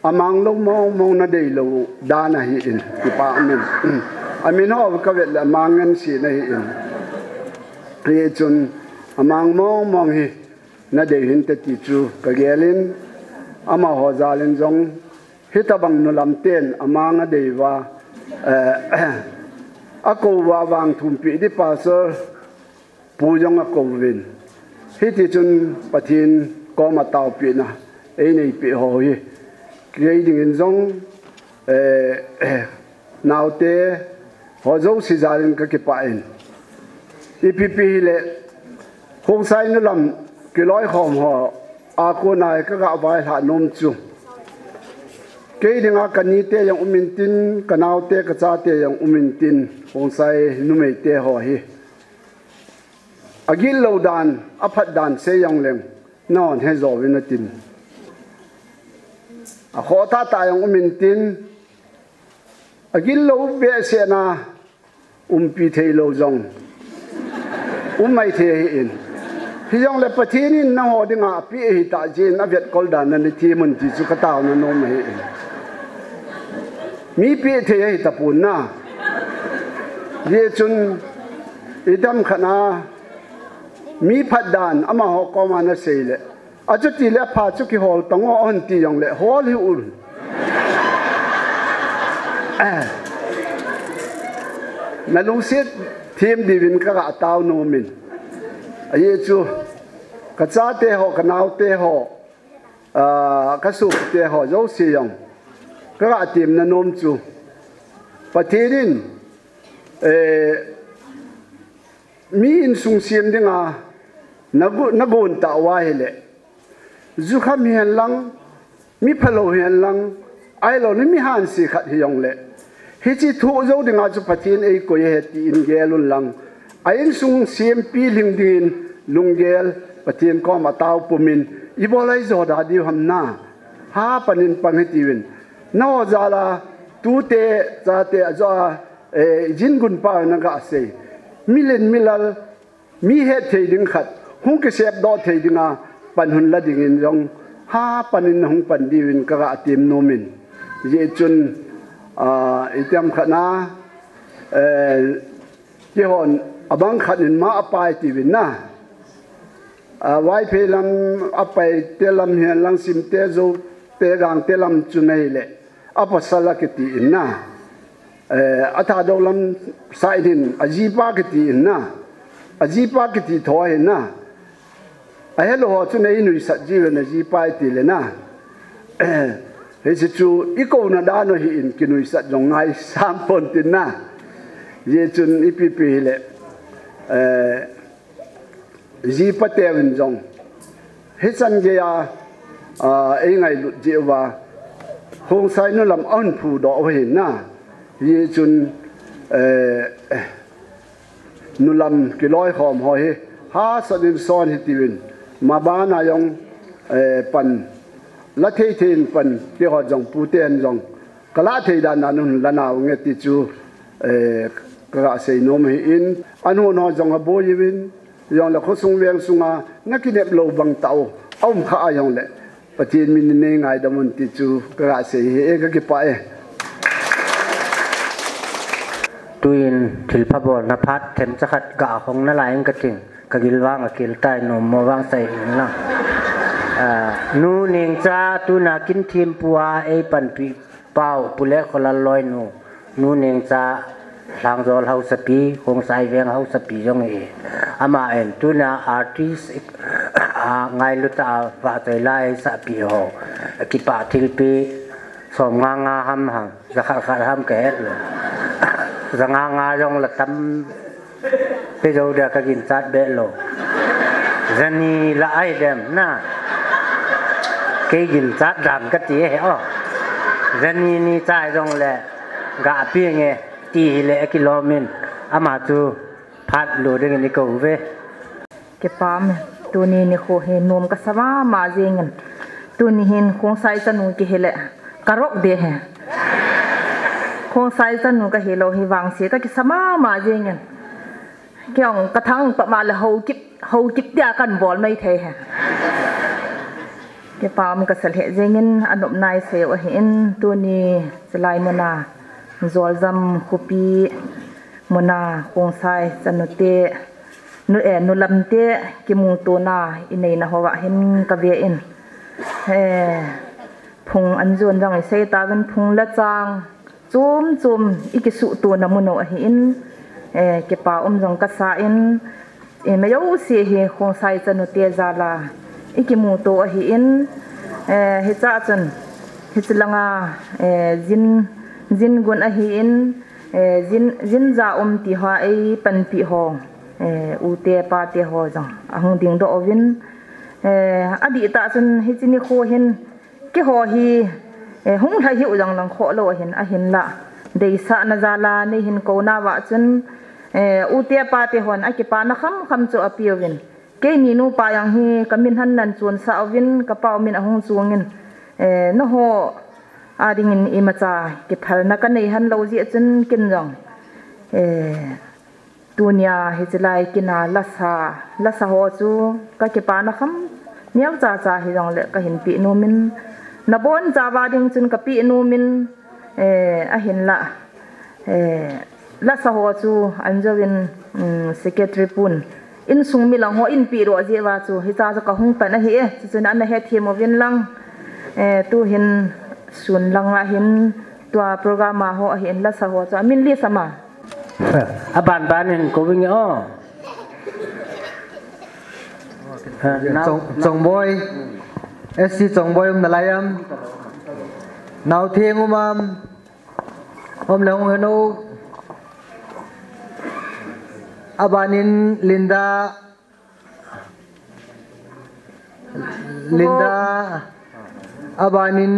Amang lou mong mong na dei lou dan ahi in, kipah min. Amin ho ka vet le amang ngen si na hi in. Hichun amang mong mong hi na dei hinte ti chu ka gel in, amaho jal in jong hitabang nulam ten amang adei uva, eh, akou uva vang thumpi di pastor Pu jong akou uvin. Hiti chun Pathen koma taopehna einei peh ho hi. Kei dingin jong, eh, naote ho jouse jal in ka kipah in. Ipi pi hile, Khongsai nulam kiloikhom ho a kona ka ga vaihlah nom chu. Kei dinga ka nite jong um intin, ka naote, ka chate jong um intin, Khongsai numeite ho hi. Agil lou dan, aphat dan sei jong leng, nahon he jo uvin atin. Akhoh tah tah jong um intin, agil lou behseh na umpi thei lou jong um mai thei ahi in. Hijongle Pathen in nangho dinga apeh ahi tah jeh in avetkol dan na nathem un ti chu kataona nom ahi in. Mi peh thei ahi tapon na. Hijeh chun itam khat na mi phat dan amaho koma nasei le, achuti le apha chu kihol tang o, ahung ti jongle hol hih un. Eh. Nalungset them diuvin kaga tao nom in. Ajeh chu kachate ho, kanaote ho, ah, kasopi te ho jouse jong kaga temna nom chu, Pathen in, eh, mi insung sem dinga nagu-, nagon tah uva ahile, jukham hihen lang, mi phalou hihen lang, ahilou le mi hanse khat hijongle, hiche thoh jou dinga chu Pathen eikoi ahi tin gel un lang, a insung sempi lhing dingin lunggel Pathen koma tao pumin, ibol a ijo da diu ham na. Hapan in pang hitiuvin. Nangho jal a tute, chate ajoh a, eh, jin gun pa naga sei. Milen milal, mi het thei ding khat, hung kisep doh thei dinga pan hung la dingin jong, hapan in hung pan diuvin kaga tem nom in. Hijeh chun, ah, itam khat na, eh, keihon abang khat in ma apai tiuvin na. Ah, Vaiphei lam apai te lam hihen lang, Simte, Zote, Gangte lam chu ahile, apasal akiti in na. Eh, a Thadou lam side hin ajipa kiti in na. Ajipa kiti tho ahi na. Ahelou ho chun einuisat jiuvin ajipa iti le na. Eh, hiche chu ikouna dan u ahi in kinuisat jong ngaisang pon tin na. Hijeh chun ipi pi hile, eh, jipa teuvin jong hichan geiya, ah, eingailut jeh uva, Khongsai nu lam ahung phudoh u ahi na. Hijeh chun, eh, nu lam kiloikhom ho hi hahsat in son hitiuvin, maban a jong, eh, pan la thei thei in pan, keiho jong puten jong kala thei dan dan un la nau nge ti chu, eh, kaga sei nom ahi in, anuho jong aboi uvin, jongle khosung veng sunga nakinep lou bang tah u aum kha a jongle, Pathen min in neingaidam un ti chu kaga sei ahi e, kakipah e. Tuin thilpha bolna phat themcha khat ga hong nalai ing kating, kagil vang akel tai, nommo vang sei in lang. Ah, Nu Nengcha tuna kin thempu a eipanpi pau, Pu Lekholal loinu, Nu Nengcha, Lhangjol haosapi, Khongsai veng haosapi jong ahi. Ama in tuna artist, ah, ngailut a vahchoi la eisahpi ho, kipah thilpi, som nga nga ham hang, ja khat khat ham kahet lou. Ja nga nga jong la tam, pe jou dia kaginchat be lou. Ja ni la ahi dem na. Kei ginchat dan kati e o. Ja ni ni chai jongle ga pe nge ti hile akilom in, ama chu phat lo dingin ikou ve. Kipah e, tuni nikho hi nom kasa mama jengin. Tuni hin Khongsai chanu kihi le, karok de he. Khongsai chanu kahi lou hi vangse kakisa mama jengin. Kei jong kathang pama le Haokip, Haokip tia kanbol mai thei he. Kipah um kasa lheh jengin, anopna isei u ahin, tuni chulai muna, Joljam khopi muna, Khongsai chanute, nu, eh, nu lamte kimutona ineina hoa hin kave in. Eh, phung anjon jong isei tauvin, phung le chang chom chom ikisuhtona mun u ahin, eh, kipah um jong kasa in, eh, mi jouse hi Khongsai chanute jal a ikimuto ahin, eh, hichea chun, hiche langa, eh, jin, jin gun ahin, eh, jin, jin ja um ti hoa eipanpi ho, eh, u te pa te ho jong ahung dingdoh uvin, eh, adih tah chun hiche nikho hin, keiho hi, eh, hung lha hiu jong lang khoh lou ahin, ahinla deisahna jal a neihin kouna uva chun, eh, u te pa te hon akipana kham kham chu apeuvin. Keini nupa jong hi kamin hon nan chonsah uvin, kapau min ahung chungin, eh, nangho A dingin imacha kiphalna ka nei han lo jeh chun kin jong, eh, tunia hiche lai kina lasa, lasa ho chu ka kipana kham neo cha cha hi jongle ka hin pe nom in, na bon cha va ding chun ka pe nom in, eh, ahinla, eh, lasa ho chu an jovin, um, secretary pun insung mi lang ho in pe ro jeh va chu hicha chu ka hung pan ahi e, chuchun ana hethem uvin lang, eh, tu hin sun lang a hin tua program a ho ahin lasa ho chu amin li sama. Aban ban hin ko ving o. Chong, Chongboi. S C Chongboi um nalai am. Naotheng um am. Um le hung henu. Abanin Linda. Linda. Abanin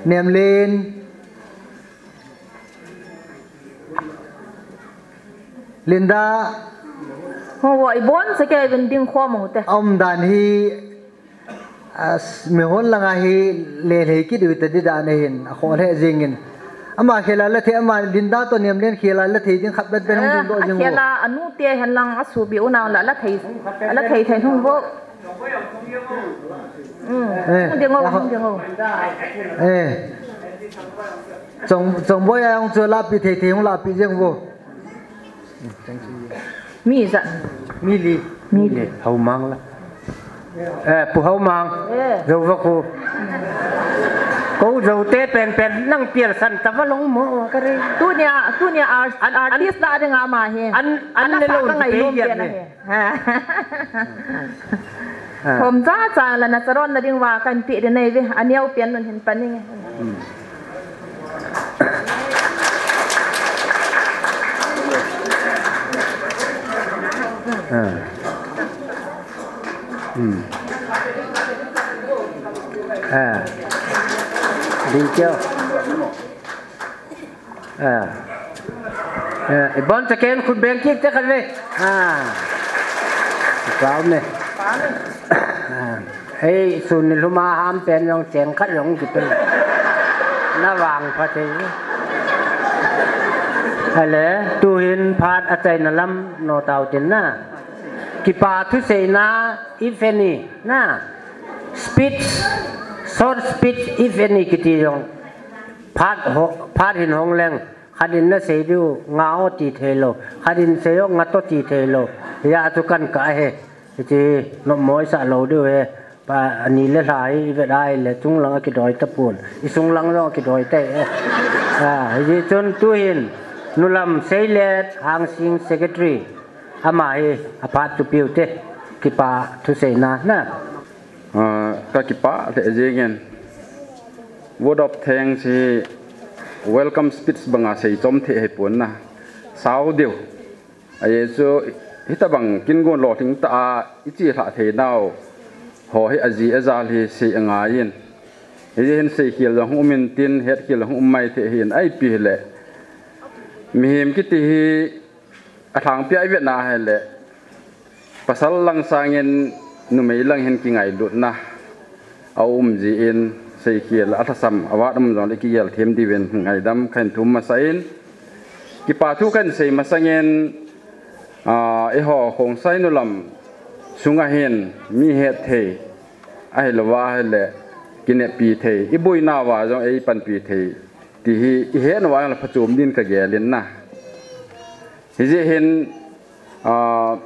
Nemlen. Linda. Ho, wo, ibon se ke vin ding kho mo te. Um dan hi, as, mi hon langa hi le le ki du ta di dan hin, a kho le jingin. Ama khela la thei, ama Linda to Nemlen khela la thei ding khat bet bet hung ding do jing. Khela anu te hen lang a su bi u nang la la thei, la thei thei hung bo. Mm. Eh, hung ding o, hung ding o. Eh. Chong, Chongboi a hung chu la pi thei thei hung la pi jing bo. Mi za. Mi li. Mi li. Hau mang la. Eh, Pu Haumang. Eh. Zo va ko. Ko zo te pen pen nang pial san ta va long mo ka re. Tunia, tunia art, an, an, artist la ding ama hi. An, an le lo ka ngai lom pen he. Ha. Thom cha cha la na charon na ding va kan pi de nei ve. Aniau pian nun hin paning. Hmm. Ah. Hmm. Ah. Ding kyo. Ah. Ah, ibon chaken khut beng kik te khat ve. Ah. Kau me. Ah. Hei, sun ni lhuma ham pen jong cheng khat jong kipe. Na vang pha thei. Ale, tuhin phat achaina lam no tau tin na. Kipa thuseina, if any, na. Speech, short speech, if any, kiti jong. Phat ho, phat hin hong leng. Khat in na sei diu, nga o ti thei lo. Khat in sei o, nga to ti thei lo. Hia chu kan ka he. Hiche, nopmo i sa lo diu he. Pa, ani le lha hi, i vet a ahile, chunglang a kidoi tapon. I sunglang jong a kidoi tai e. Ah, hiche chun tuhin, Nulam Seilet, Hangsing Secretary. Ama hi, aphat thupiu te. Kipa thuseina, na. Ah, ka kipah lheh jengin. Word of thanks hi welcome speech banga sei chom thei hipon na. Sao diu. Ajeh chu hitabang kin gon lolhing tah a i chi lhah thei nau. Ho hi aji ajal hi sei angaiyin. Hijeh hin seikhel jong um intin, hetkhel jong um mai thei hin ipi hile. Mihem kiti hi Alhangpia i vetna ahile, pasal lang sangin numei lang hin kingailutna aum jin, seikhel, alhasam, avat um jongle kigel them diuvin ngaidam kahin thum masan, kipa thu kahin sei masangin, a, eiho Khongsai Nulam sunga hin mi het thei, ahilouva ahile, kinepi thei, i boinauva jong eipanpi thei, ti hi i hetnauva jongle phachom din kagelin na. Hijeh hin, a,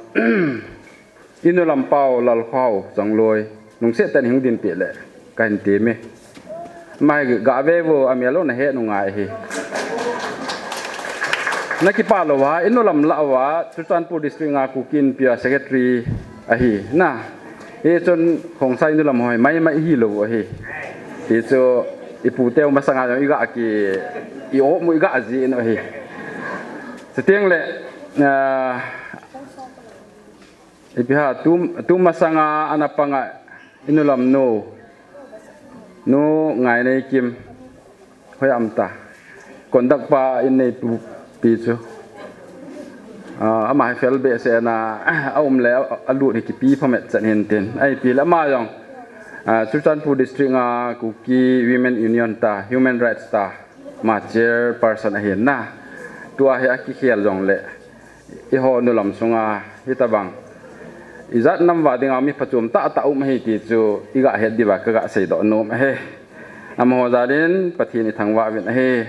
i nulam pau Lalkhao Changloi, lungset tah in hung dinpeh le, kahin temme. Mai ga ve vo, amel lou nahet nungai hi. Nakipah louva, i nulam lah uva, Churachandpur District a Kuki Inpi a Secretary ahi, na. Hichun Khongsai nulam hoi, mai mai hilou ahi. Hichu, i puteu masanga jong i ga ki, i omu i ga jin ahi. Chuteng le, a, Ipi ham, tu, tu masanga ana panga i nulam nu. Nu Ngaineikim. Hoi am ta. Conduct pa in neipu pi chu. Ah, ama hi fel behseh na, aum le, alut hi kipi phamet chan hin tin. Ipi le ama jong. Ah, Churachandpur District a Kuki Women Union ta, Human Rights ta, ama chairperson ahin na. Tua hi akikhel jongle, eiho nulam sunga hitabang ijat nam uva dinga mi phachom tahtah um ahi ti chu iga het diuva kaga seidoh nom ahi. Amaho jalin Pathen ithangvah uvin ahi.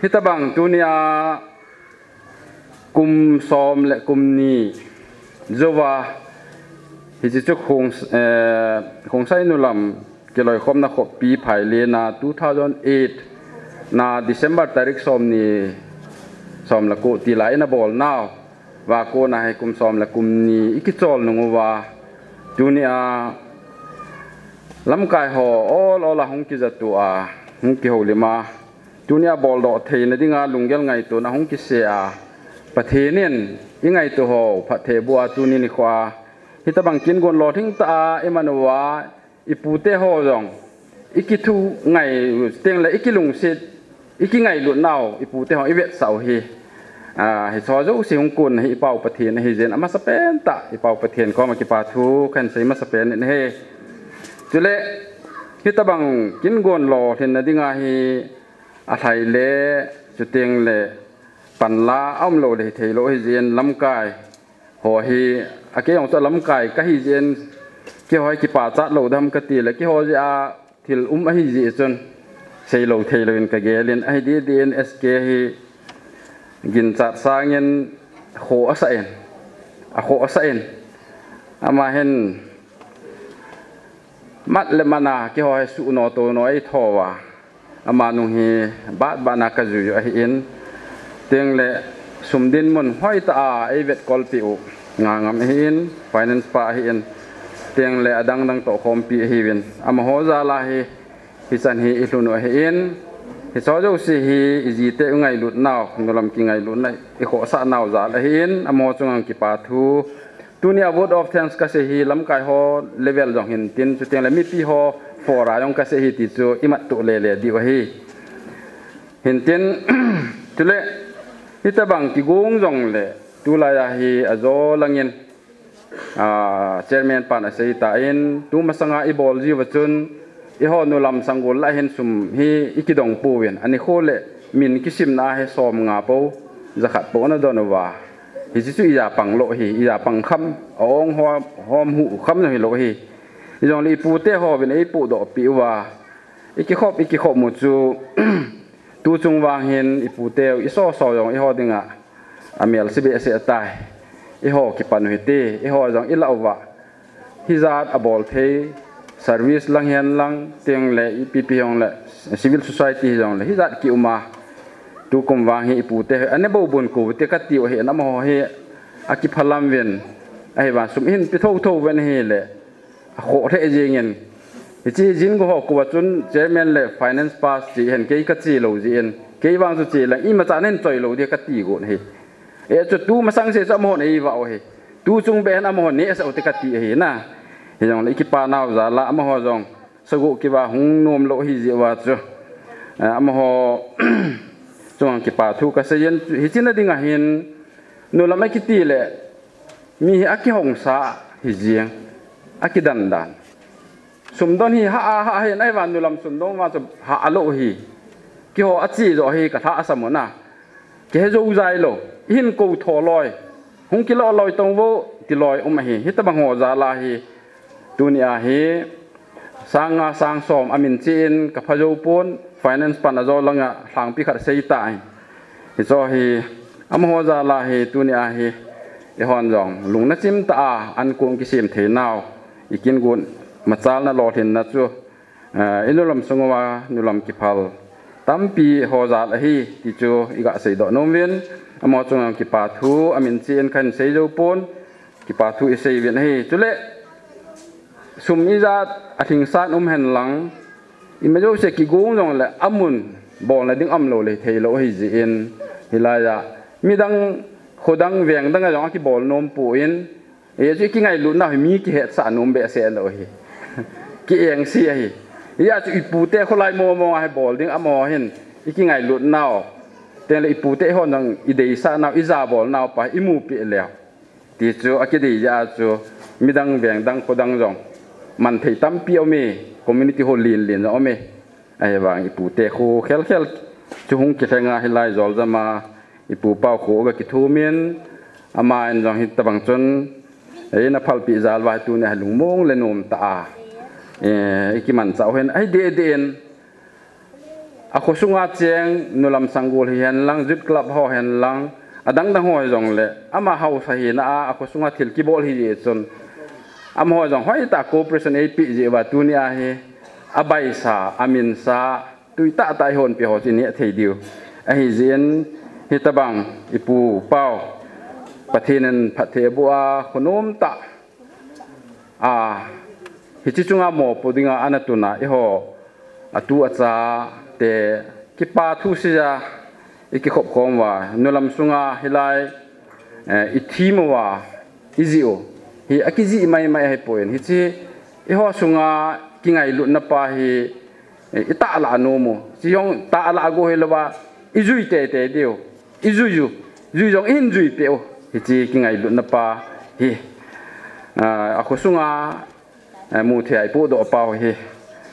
Hitabang tunia kum som le kum ni jouva, hiche chu Khong, eh, Khongsai nulam kiloikhomna khoppi phailena two thousand eight na December tarik som ni, som le ko ti lai ina bolnau va kona hi kum som le kum ni ikichol nung uva, tunia lamkai ho ol ol a hung kijatu a, hung kihoulim a, tunia boldoh theina dinga lunggel ngaitona hung kisei a, Pathen in ingaito ho phatthei boh a tuni nikho a hitabang kin gon lolhing tah a iman uva, ipute ho jong ikithu ngai teng le ikilungset, ikingailut nau ipute ho ivetsah u hi. Ah, hiche jouse hung kon hi iPau Pathen ahi jeh in amasapen tah iPau Pathen koma kipa thu kahin sei masapen in ahi. Chule hitabang kin gon lolhinna dinga hi alhai le, chuteng le panla aumlou le hithei lou ahi jeh in lamkai ho hi, akei jong chu lamkai kahi jeh in, keiho hi kipachat lou dam kati le, keiho jeh a thil um ahi jeh chun seilou theilou in kagel in, ahi dih dih in S K hi ginchat sangin khoh asah in, akhoh asah in, ama hin mat le mana keiho hi suhno tono eithou va, ama nung hi bat bana kajui u ahin, teng le sum dinmun hoitah a eivetkolpeh u Ngangam ahin, finance pa ahin, teng le adang dang toh khompi ahiuvin, amaho jal a hi hichan hi ilhun u ahin, hiche jouse hi ijite u ngailut nau, nulam kingailutna ikhohsah nau jal ahin, amaho chunga kipa thu. Tunia vote of thanks kasei hi lamkai ho level jong hintin, chuteng le mipi ho fora jong kasei hi ti chu imat tuh lele diu ahi. Hintin, chule hitabang kigong jongle tulai a hi ajo langin, ah, chairman pan asei tan, tumasanga ibol jiuva chun eiho nulam sanggol lah hin sum hi ikidong pouvin, anikho le min kisimna a hi som nga pou, ja khat pou ana don uva. Hiche chu ija pang lou hi, ija pang kham, aong hom, hom hu kham jong hilou hi. Hijongle ipute hovin eipohdoh peh uva, ikikhop, ikikhop mu chu, tuchung vang hin iputeu isoso jong eiho dinga amelse behseh tai. Eiho kipan u hite, eiho jong ilah uva, hijat abol thei, service lang hen lang, teng le ipi pi hijongle, civil society hijongle, hijat kiuma, tukum vang hi ipute hi anebou bon kou te katiu ahin, amaho hi akiphalam uvin, ahivang sum ihin pe thotho uvin ahile, akhoh lheh jengin. Hiche jin go ho kouva chun chairman le finance pa che hen, kei kache lou jeh in, kei vang chu che lang imacha nahin choi lou ding kati gon ahi. Hichu tumasang seh chu amahon eivah u ahi. Tuchung beh hin amahon nehsah u te kati ahi na. Hijongle ikipa nau jal a amaho jong sagoh kiva hung nom lou ahi jeh uva chu, eh, amaho chunga kipa thu kasei in, hiche na dinga hin nulam akiti le mi hi akihongsa hi jeng, akidan dan. Sumdon hi hah a hah hin, ahivang nulam sumdon vang chu hah lou hi. Keiho ache joh hi kalhahsam u na. Kihe jou jai lou, ihin kou tho loi, hung kilo loi tong vo, ti loi um ahi. Hitabang ho jal a hi, tunia hi sang nga sang som amin chen kapha jou pon, finance pan ajo langa lhangpi khat sei tan. Hicho hi, amaho jal a hi, tunia hi, eihon jong lungna chim tah a ankong kisem thei nau, ikin gon machalna lolhinna chu, ah, inulam sung uva nulam kiphal tampi ho jal ahi ti chu iga seidoh nom uvin, amaho chunga kipa thu amin chen kahin sei jou pon, kipa thu isei uvin ahi. Chule sum ijat alhingsan um hen lang, ima jouse kigong jongle amun bolna ding aum lou le thei lou ahi jeh in, hilai a midang khodang veng dang a jong akibol nom pon, hichu ikingailut nau hi mi kihetsah nom behseh lou ahi. Kieng si ahi. Hijeh chun ipute kholai mong mong a hi bol ding amaho hin ikingailut nau, teng le ipute eihon jong ideisah nau, ijabol nau pa imu peh leu, ti chu akidei jeh a chu midang veng dang khodang jong man thei tampi aume, community hall lien lien jong aume. Ahivang ipu te khu khel khel chu hung kilhenga hilai Joljam a ipu pau khu ga kithumin, ama in jong hitabang chun, eh, na phalpi jal va tuni a lungmong le nom ta a, eh, i kiman chau hen, ahi de de in, a khosunga cheng nulam sanggol hi hen lang, youth club ho hen lang, adang dang ho jong le, ama hausa hina a, a khosunga thil kibol hi chun, amaho jong hoitah cooperation eipe jeh uva tuni a hi, abaisa, aminsa, tui tah tah i honpi ho chu i neh thei diu. Ahi jeh in hitabang ipu pau Pathen in phatthei aboh a, khonom tah a, hiche chunga mopo dinga ana tuna eiho atu acha te kipa thu seija i kikhop khom uva, nulam sunga hilai, eh, i thim uva, i jih u hi akijih mai mai ahipoi. Hiche eiho sunga kingailutna pa hi, eh, i tahlah nom u. Hiche jong tahlah go hilouva, i jui tei tei diu. I jui u. Jui jong i hin jui peh u. Hiche kingailutna pa hi, ah, a khosunga, eh, mu thei a i pudoh pau hi,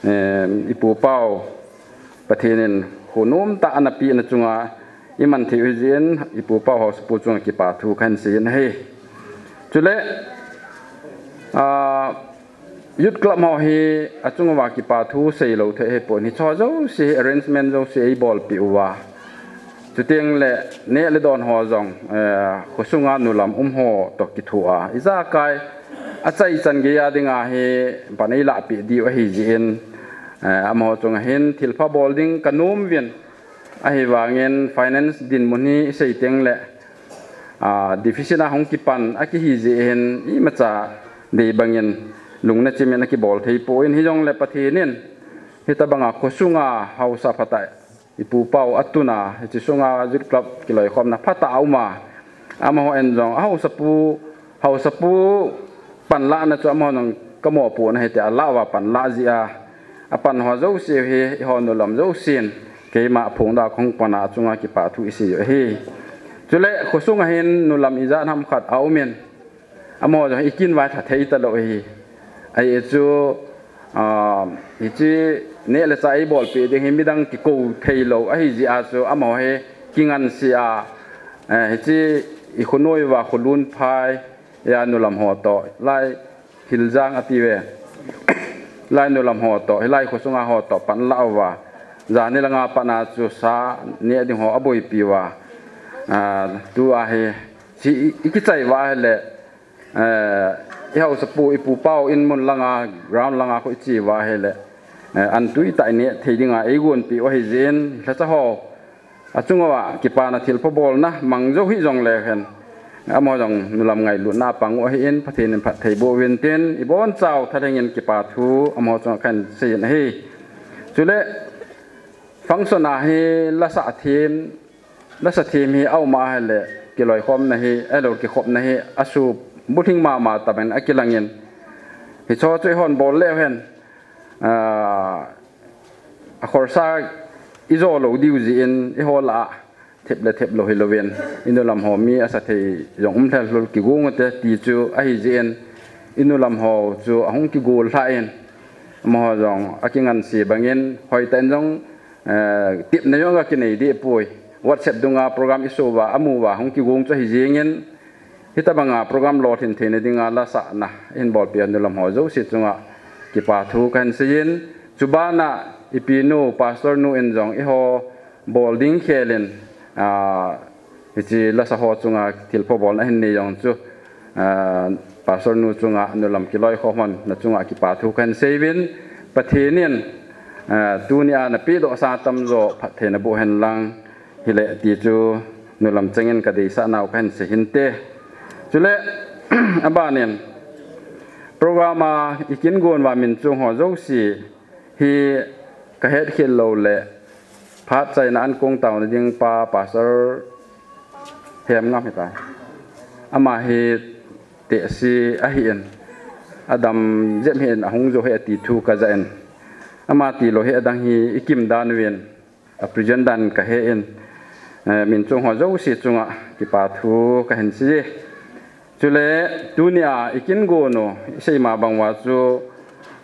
eh, ipu pau Pathen in khonom tah ana pena chunga i man thei u hi jeh in ipu pau hausapu chunga kipa thu kahin sei in ahi. Chule, ah, youth club ho hi achunga va kipa thu seilou thei ahipon, hiche ho jouse hi arrangement jouse eibolpeh uva. Chuteng le neh le don ho jong, eh, khosunga nulam um ho toh kithoa, ijakai achaichan geiya dinga hi pan eilah peh diu ahi jeh in, eh, amaho chunga hin thilpha bol ding kanom uvin, ahivangin finance dinmun hi i sei teng le, ah, deficit a hung kipan akihi jeh hin imacha dei bangin lungna chimin akibol thei poi, hijongle Pathen in hitabanga khosunga hausa phatah ipu pau atuna, hiche sunga youth club kiloikhomna phatah a uma, amaho in jong, a hausapu, hausapu panlahna chu amaho in jong kamopohna hite, alah uva panlah jeh a, apan ho jouse hi, eiho nulam jousen, keima aphongdoh a kahung pan a, achunga kipa thu isei u ahi. Chule, khosunga hin nulam ijat ham khat aumin, amaho jong ikinvai lha thei talou ahi. Ahi chu, ah, hiche neh le chah eibolpeh ding hi midang kikou theilou ahi jeh a chu amaho hi kingansea, eh, hiche i khonoi uva Kholunphai a nulam ho toh, lai Hiljang ati uve. Lai nulam ho toh, hilai khosunga ho toh panlah uva, jani langa pat a chu sa neh ding ho aboipi uva, ah, tua hi, hiche i, ikichai uva ahile, eh, i hausapu, ipu pau in mun langa, ground langa khu iche uva ahile, eh, an tuitah ineh thei dinga eigonpeh u ahi jeh in, lhacha ho achunga kipana thilpha bolna mang jou hih jongleu hen, amaho jong nulam ngailutna a pang u ahin, Pathen in phatthei boh uvin tin, ibonchauva thalheng in kipa thu amaho chunga kahin sei in ahi. Chule, function a hi lasa them, lasa them hi aum ahile, kiloikhomna hi, ahilou kikhopna hi, asuh bulhing mama tamin akilangin, hicheho chu eihon bol leu hen, ah, akhorsa ijo lou diu jeh in, eiho lah a thep le thep lou hilouvin, i nulam ho mi asa thei jong um lheh lheh kigong ute ti chu ahi jeh in, i nulam ho chu ahung kigol lhah in, amaho jong akinganse bangin, hoitah in jong, eh, tepna jong akinei deh poi. WhatsApp dunga program iso uva, amu uva, hung kigong chu ahi jengin, hitabanga program lolhin theina dinga lasahna ihin bolpeh a nulam ho jouse chunga kipa thu kahin sei in, chubana ipinu, pastor nu in jong eiho bol ding khelin, ah, hiche lasa ho chunga thilpha bolna ahin nei jong chu, ah, pastor nu chunga nulam kiloikhomna chunga kipa thu kahin sei uvin, Pathen in, ah, tunia napehdoh sa tamjo phatthei naboh hen lang, hile ti chu nulam chengin kadeisah nau kahin sei hinte. Chule, abanin, program a ikingon uva min chung ho jouse hi kahet khel lou le, phat chaina ankong taona ding pa, Pastor Hemngam hitai. Ama hi tehse ahin, adam jep hih in ahung jo hih ati thu kaja in. Ama tilou hi adang hi ikim dan uvin, a present dan kahe in, eh, min chung ho jouse chunga kipa thu kahin sei e. Chule tunia ikingon u, isei ma bang uva chu,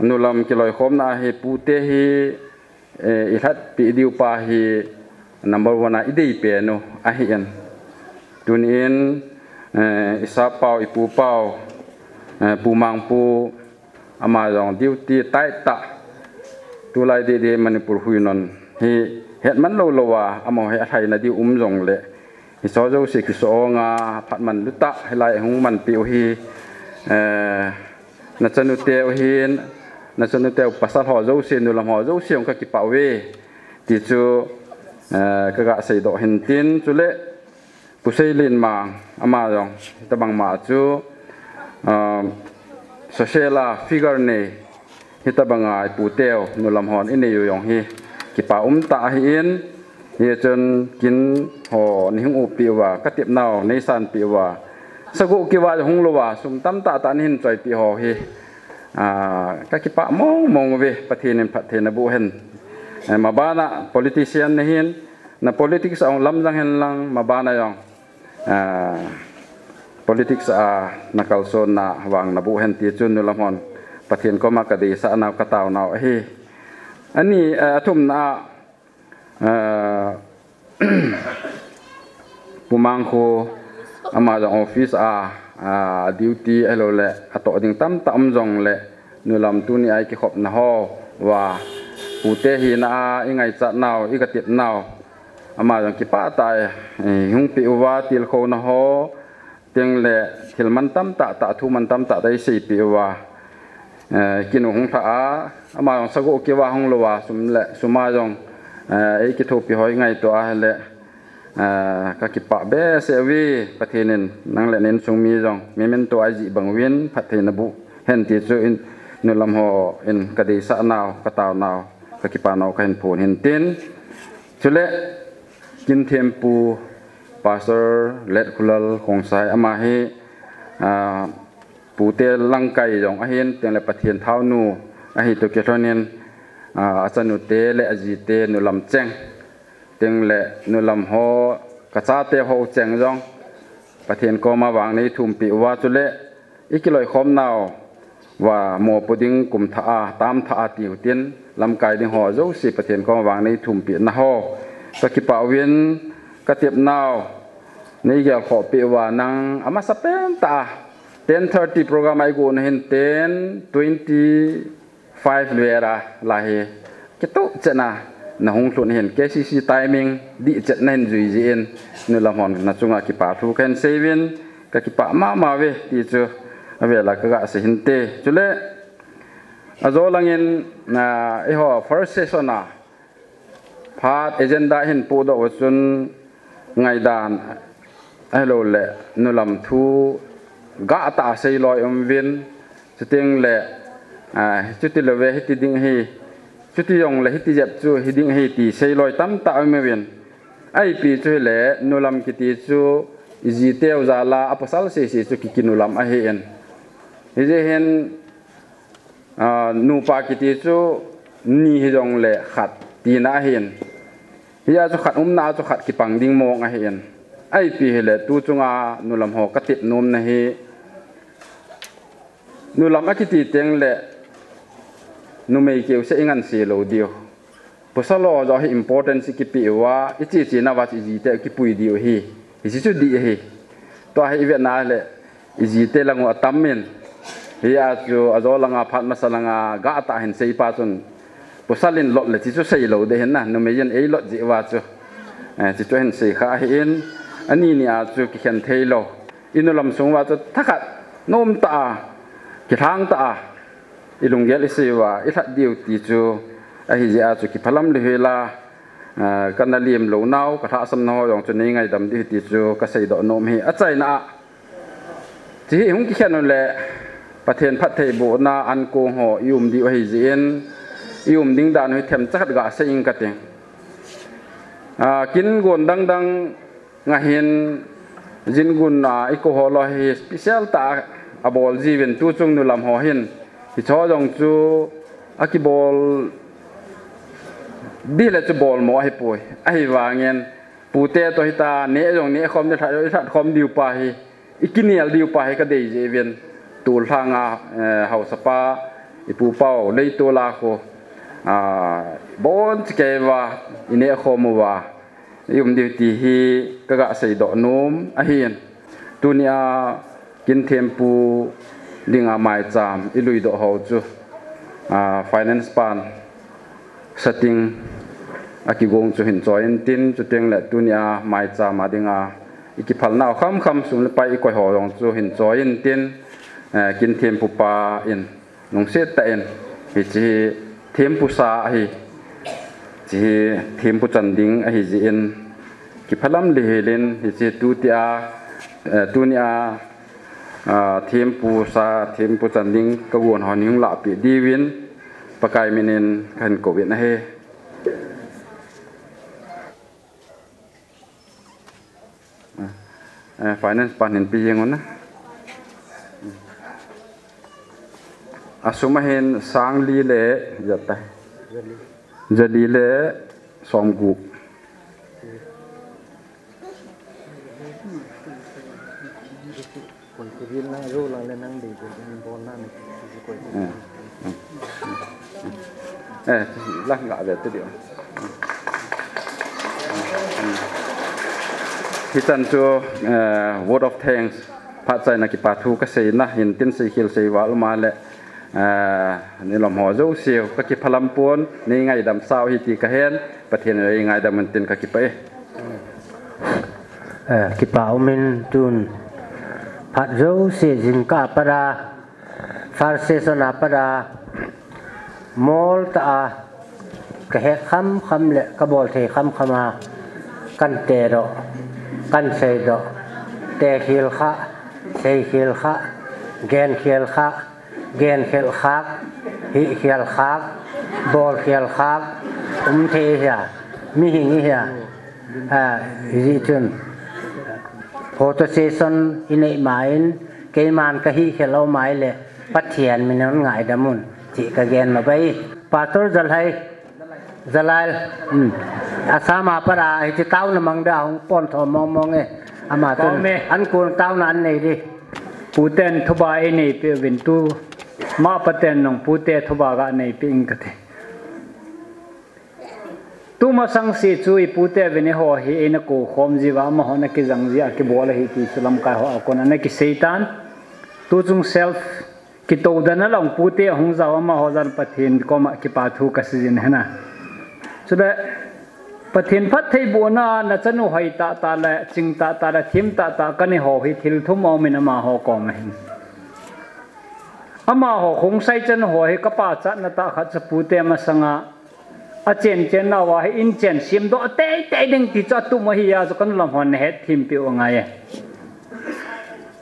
Nulam kiloikhomna hi pute hi, eh, i lhatpeh diu pa hi number one a i dei pen u ahi in. Tuni in, eh, i sap pau, i pu pau, eh, Pu Mangpu, ama jong duty tight tah. Tulai didi Manipur huinon hi hetman lou lou a, amaho hi alhaina diu um jongle, hiche jouse kiso-ong a, phatman lutah hilai hung manpeh u hi, eh, nachanu teu hin, nachanu teu pasal ho jouse, nulam ho jouse jong kakipah uve ti chu, eh, kaga seidoh hin tin, chule Pu Seilinmang ama jong hitobang ma chu, ah, social a figure nei, hitobang a i puteu nulam hon i nei u jong hi kipa um tah ahi in, hichun kin ho nei hung uppeh uva, katepnau nei sanpeh uva, sagoh kiva hung louva, sum tamtah tah nei hin choipeh ho hi, ah, kakipah mong mong uve, Pathen in phatthei naboh hen. Eh, mabana politician nahin, na politics a hung lam jang hen lang, mabana jong, ah, politics a nakalsonna vang naboh hen ti chu nulam hon Pathen koma kadeisah nau, katao nau ahi. Ani, ah, athumna a, ah, Pu Mangkhu ama jong office a, ah, duty ahilouleh atoh ding tamtah um jongle, nulam tuni a i kikhopna ho uva, pute hina a i ngaichat nau, i katepnau, ama jong kipah tah a, eh, hung peh uva, tilkhouna ho, tengle thil man tamtah tah, thu man tamtah tah i seipeh uva, eh, kinu hung lha a, ama jong sagoh kiva hung louva, sum le sum a jong, eh, ei kithopi ho i ngaito a hile, eh, kakipah behseh uve. Pathen in nang le na insung mi jong memento a i jih bang uvin phatthei naboh hen ti chu in, nulam hon kadeisah nau, katao nau, kakipah nau kahin phon hin tin. Chule, kin thempu Pastor Letkholal Khongsai ama hi, ah, pute langkai jong ahin, tengle Pathen thaonu ahi toh kilhonin, ah, achanute le ajite nulam cheng, tengle nulam ho, kachate ho cheng jong Pathen koma vang nei thumpeh uva, chule i kiloikhomnau va mopo ding kum thah a, tam thah a tiu tin, lamkai ding ho jouse Pathen koma vang nei thumpeh na ho, kakipah uvin, katepnau nei gelkhoh peh uva, nang amasapen tah a ten thirty program a i go na hin, ten twenty five vel a lai hi, kitoh chetna nahung lhun hin, K C C timing dih chetna hin jui jeh in, nulam hon nachunga kipathu kahin sei uvin, kakipah mama uve ti chu avel a kaga sei hinte. Chule, ajo langin, ah, eiho first session a phat agenda hin podoh uva chun, ngaidan ahilouleh nulam thu gahtah a seiloi um uvin, chutengle, ah, chuti louve hiti ding ahi, chuti jongle hiti jep chu hiding ahi ti seiloi tamtah um uvin. Ipi chu hile, nulam kiti chu i jiteu jal a, apasal sese chu kiki nulam ahi in. Hijeh hin, ah, nupa kiti chu ni hijongle khat tina ahin. Hia chu khat umna a chu khat kipang ding mong ahin. Ipi hile, tu chunga nulam ho katep nomna hi, nulam akiti tengle numei keuseh i nganse lou diu, pasal ho joh hi importance i kipeh uva, i che che nauva chu i jite kipui diu ahi. Hiche chu dih ahi. Tua hi i vetna le, i jite lang u atam in, hia chu ajo langa phat masa langa gahtah hin seipa chun, pasal in lot le hiche chu seilou ding ahin na, numei in eilot jeh uva chu, eh, hiche chu ahin seikha ahin, ani ni a chu kikhen theilou, i nulam sung uva chu thakhat nomtah a, kilhangtah a, i lunggel i sei uva i lhat diu ti chu ahi jeh a chu kiphalam le hela, ah, kana lemlou nau, kalhahsam nau jong chu nei ngaidam diu ti chu kaseidoh nom ahi. Achaina a, hiche hi hung kikhen uleh, Pathen phattheibohna ankong ho i um diu ahi jeh in, i um ding dan u hi themcha khat gasei ing kate. Ah, kin gon dang dang nga hin, jin gon a i kou ho lou hi special tah a abol jiuvin, tu chung nulam ho hin, hiche ho jong chu akibol ding le chu bolmo ahipoi. Ahivangin, pute toh hita, neh jong nehkhom, neh lhat jong lhatkhom diu pa hi, i kinel diu pa hi kadei jeh uvin, tulhang a, eh, haosapa, ipu pau leitol a khu, a, bon chikeiva, ineh khom uva, i um diu ti hi kaga seidoh nom ahin. Tunia Kinthempu dinga maicham iluidoh ho chu, a, finance pan setting akigong chu hin choi intin, chuteng le tunia maicham a dinga ikiphalnau khamkham sum le pai ikoi ho jong chu hin choi intin, eh, Kinthempu pa in lungset tah in, hiche hi thempu sa ahi, hiche hi thempu chan ding ahi jeh in, kiphalam lihel in, hiche tutia, eh, tunia, ah, thempu sa, thempu chan ding kagon ho nei hung lahpeh diuvin, Pakai min in kahin kouvin ahi. Eh, finance pan hin pe jeng un na. Asum ahin sang li le, jata. Jali le som gup. Eh, eh, eh, lang ga ve te diu. Hichan chu, eh, word of thanks, phatchaina kipa thu kaseina, hintin seikhel seival ma le, eh, nei lom ho jouse u, kakiphalam pon, nei ngaidam sau hi ti kahen, Pathen in eingaidam un tin kakipah e. Eh, kipa umin tun phat jouse jingkah a pat a, first session a pat a, mol tah a, kahet khamkham le kabol thei khamkham a, kan tedoh, kan seidoh, tekhel kha, seikhel kha, genkhel kha, genkhel khak, hihkhel khak, bolkhel khak, um thei hia, mihing hia, a, hijeh chun photo session inei ma in, keiman kahihkhel lou mai le, Pathen min in ngaidam un, ti kagen nop ahi. Pastor Jalhai, Jalal, um, Assam a pat a, hiche taona mang dia hung pon tho mong mong e, ama chun, an kon taona an nei di. Puten thuba eineipeh uvin tu, ma paten nung pute thuba ga neipeh ing kati. Tumasang se chu ipute uvin eiho hi eina kou khom jiuva, amahon akijang jia kibol ahi ti chu lamkai ho a kon ana kisei tan. Tuchung self kitoudana lang pute ahung jao amaho jal Pathen koma kipa thu kasei jin hena. Chule Pathen phattheibohna, nachanu hoi tahtah le, ching tahtah le, thim tahtah kanei ho hi thil thum aumin amaho koma hin. Amaho Khongsai chanu ho hi kapachatna tah khat chu pute masanga achen chen nauva hi inchen semdoh teitei ding ti chu atum ahi a chu kanu lam hon nahet thempeh u angai e.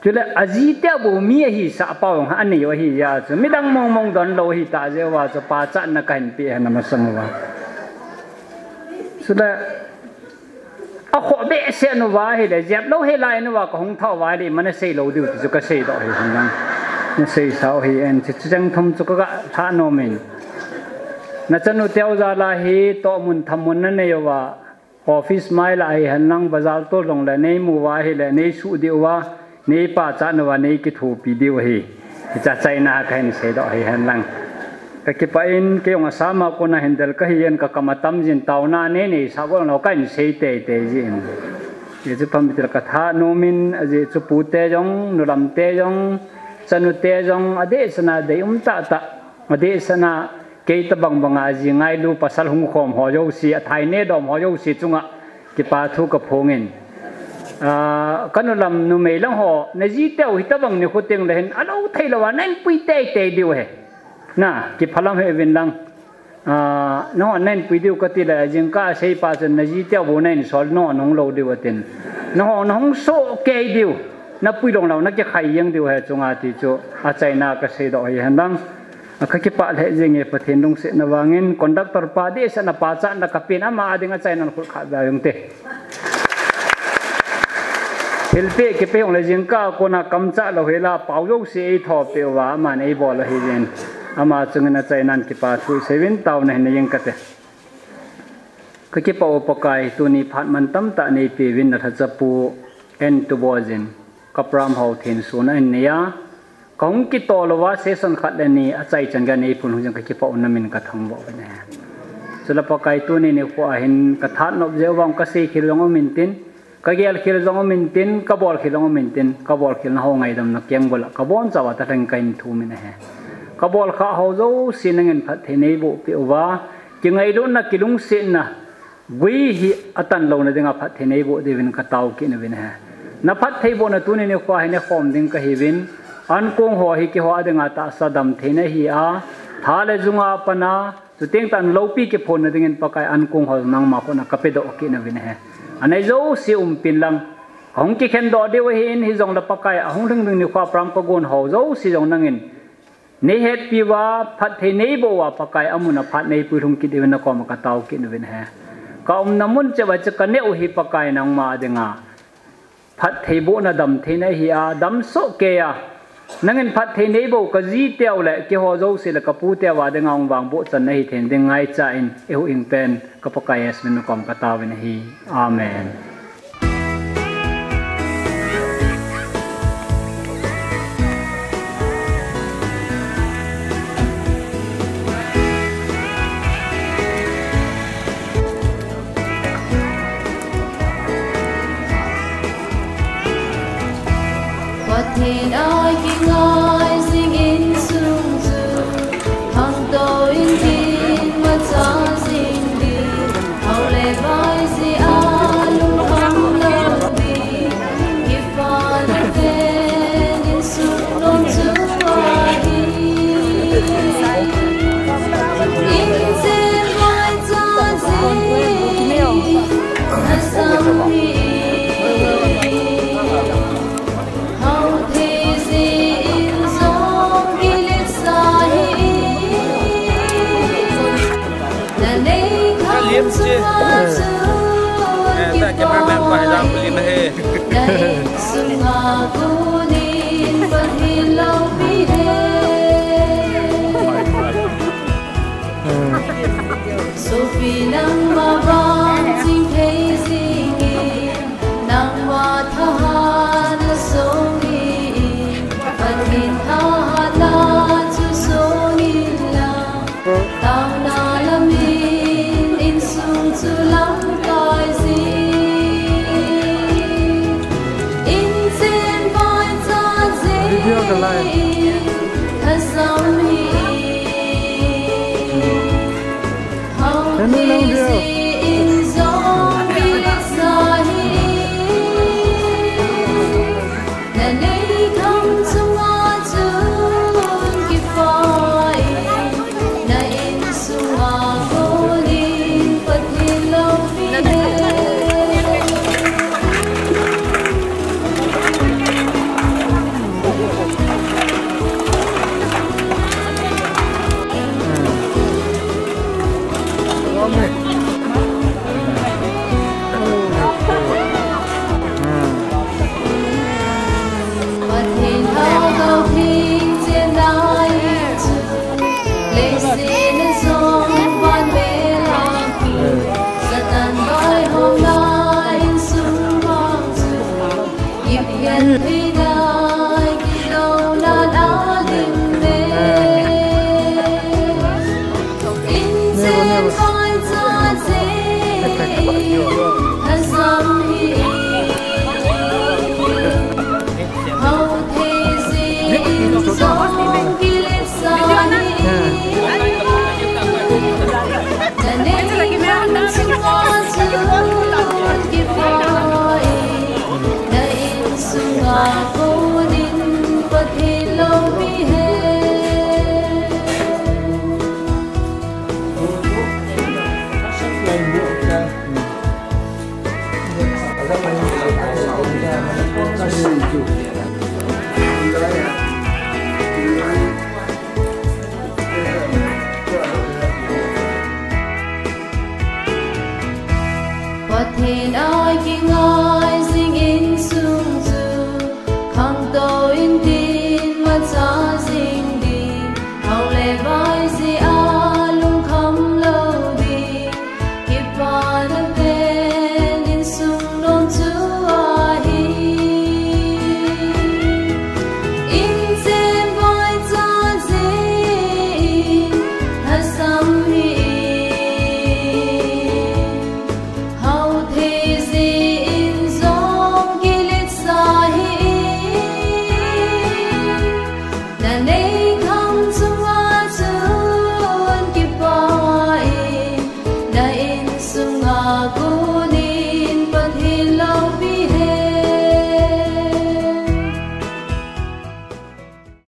Chule ajiteu bou mi ahisah pau jong anei u ahi a chu midang mong mong donlou ahitah jeh uva chu pachatna kahin peh hen amasang uva. Chule akhoh behseh uva ahile, jeplou helai uva kahung thah uva ahile, ima nasei lou diu ti chu kaseidoh hi hen lang. Naseisau hi en, chuche cheng thum chu kaga lhah nomin. Nachanu teu jal a hi tohmun thamun nanei uva, office mai lah hi hen lang, bazar tol jongle neimu uva ahile, neisuh diu uva, neipachat uva, neikithopi diu ahi. Hiche achaina kahin seidoh hi hen lang. Kakipah in, kei jong Assam a kona hin del kahi in, kakam atam jin, taona neineisah gon lou kahin sei teitei jin. Hiche pam itil katha nomin, ajeh chu pute jong, nulamte jong, chanute jong, adehset a deium tahtah. Adehset a kei tobang banga ji ngailu pasal hung khom ho jouse, athai ne dom ho jouse chunga kipa thu kaphongin. Ah, kanu lam numei lang ho, najiteu hitobang nikho tengle hin, alou thei louva, nahin pui teitei diu ahi. Na, kiphalam hih uvin lang. Ah, nangho nahin pui diu kati le, jingkah a seipa chun najiteu bou nahin sol, nangho nahung lou diu atin. Nangho nahung soh kei diu, napui jonglou, nakikhai jeng diu ahi chunga ti chu, achaina kaseidoh hi hen lang. Kakipah lheh jenge Pathen lungsetna vangin, conductor pa dehset a pachatna kapen ama a dinga achaina khut khat vea jong te. Thilpeh kipeh jongle jingkah a kona kamcha lou hela pao jouse eithopeh uva, aman eibol ahi jin. Ama chungin achainan kipa thu isei uvin taona hin nei jeng kate. Kakipah u Pakai tuni phat mantam tah neipeh uvin nalhachapu N. Tubojin, Kapram Haothen suna in neiya, Kahung kitol uva session khat le ni achaichan geiya neiphon lhung jeh in kakipah un namin kathangvah uvin ahi. Chule Pakai tuni nikho a hin kathat nop jeh uva kasei khel jong um intin, kagel khel jong um intin, kabol khel jong um intin, kabol khelna ho ngaidamna keng bula kabonchauva talheng kahin thum in ahi. Kabol khah ho jouse nangin phatthei neiboh peh uva, kingailutna, kilungsetna, gui hi atan louna dinga phatthei neiboh diuvin katao kit uvin ahi. Naphattheibohna tuni nikho a hin nekhom ding kahiuvin, ankong ho hi keiho a dinga tahsa damtheina ahi a, tha le junga pat a, chuteng tah loupi kiphonna dingin Pakai ankong ho nangma khut a kapedoh kit uvin ahi. Anei jouse umpin lang, kahung kikhendoh diu ahin, hijongle Pakai ahung lhung ding nikho a program kagon ho jouse jong nangin neihetpi uva, phatthei neiboh uva Pakai amun a phat neipui lhung kit diuvin nakoma katao kit uvin ahi. Kaumna mun cheh uva chu kaneh u hi Pakai nangma dinga phattheibohna damtheina ahi a, damsoh keiya, nangin phatthei neiboh kajiteu le keiho jouse le kaputeu a dinga hung vangboh channa hithei ding ngaicha in, eihuhhingpen ka Pakai Jesu min a nakoma katao uvin ahi. Amen. Pathen a kingai jing insung chu, khangtou in kin macha jing ding, hao le vai jeh a lungkham lou ding, kipana pen insung nom chu ahi. Inchen vai cha jing, lhasam hi. Sopi nangma vang chingthei jingin, nangma thahatna song in, Pathen thahatna chu song in lang, taona lamin insung chu lamkai jing. Inchen vai cha jing, lhasam hi.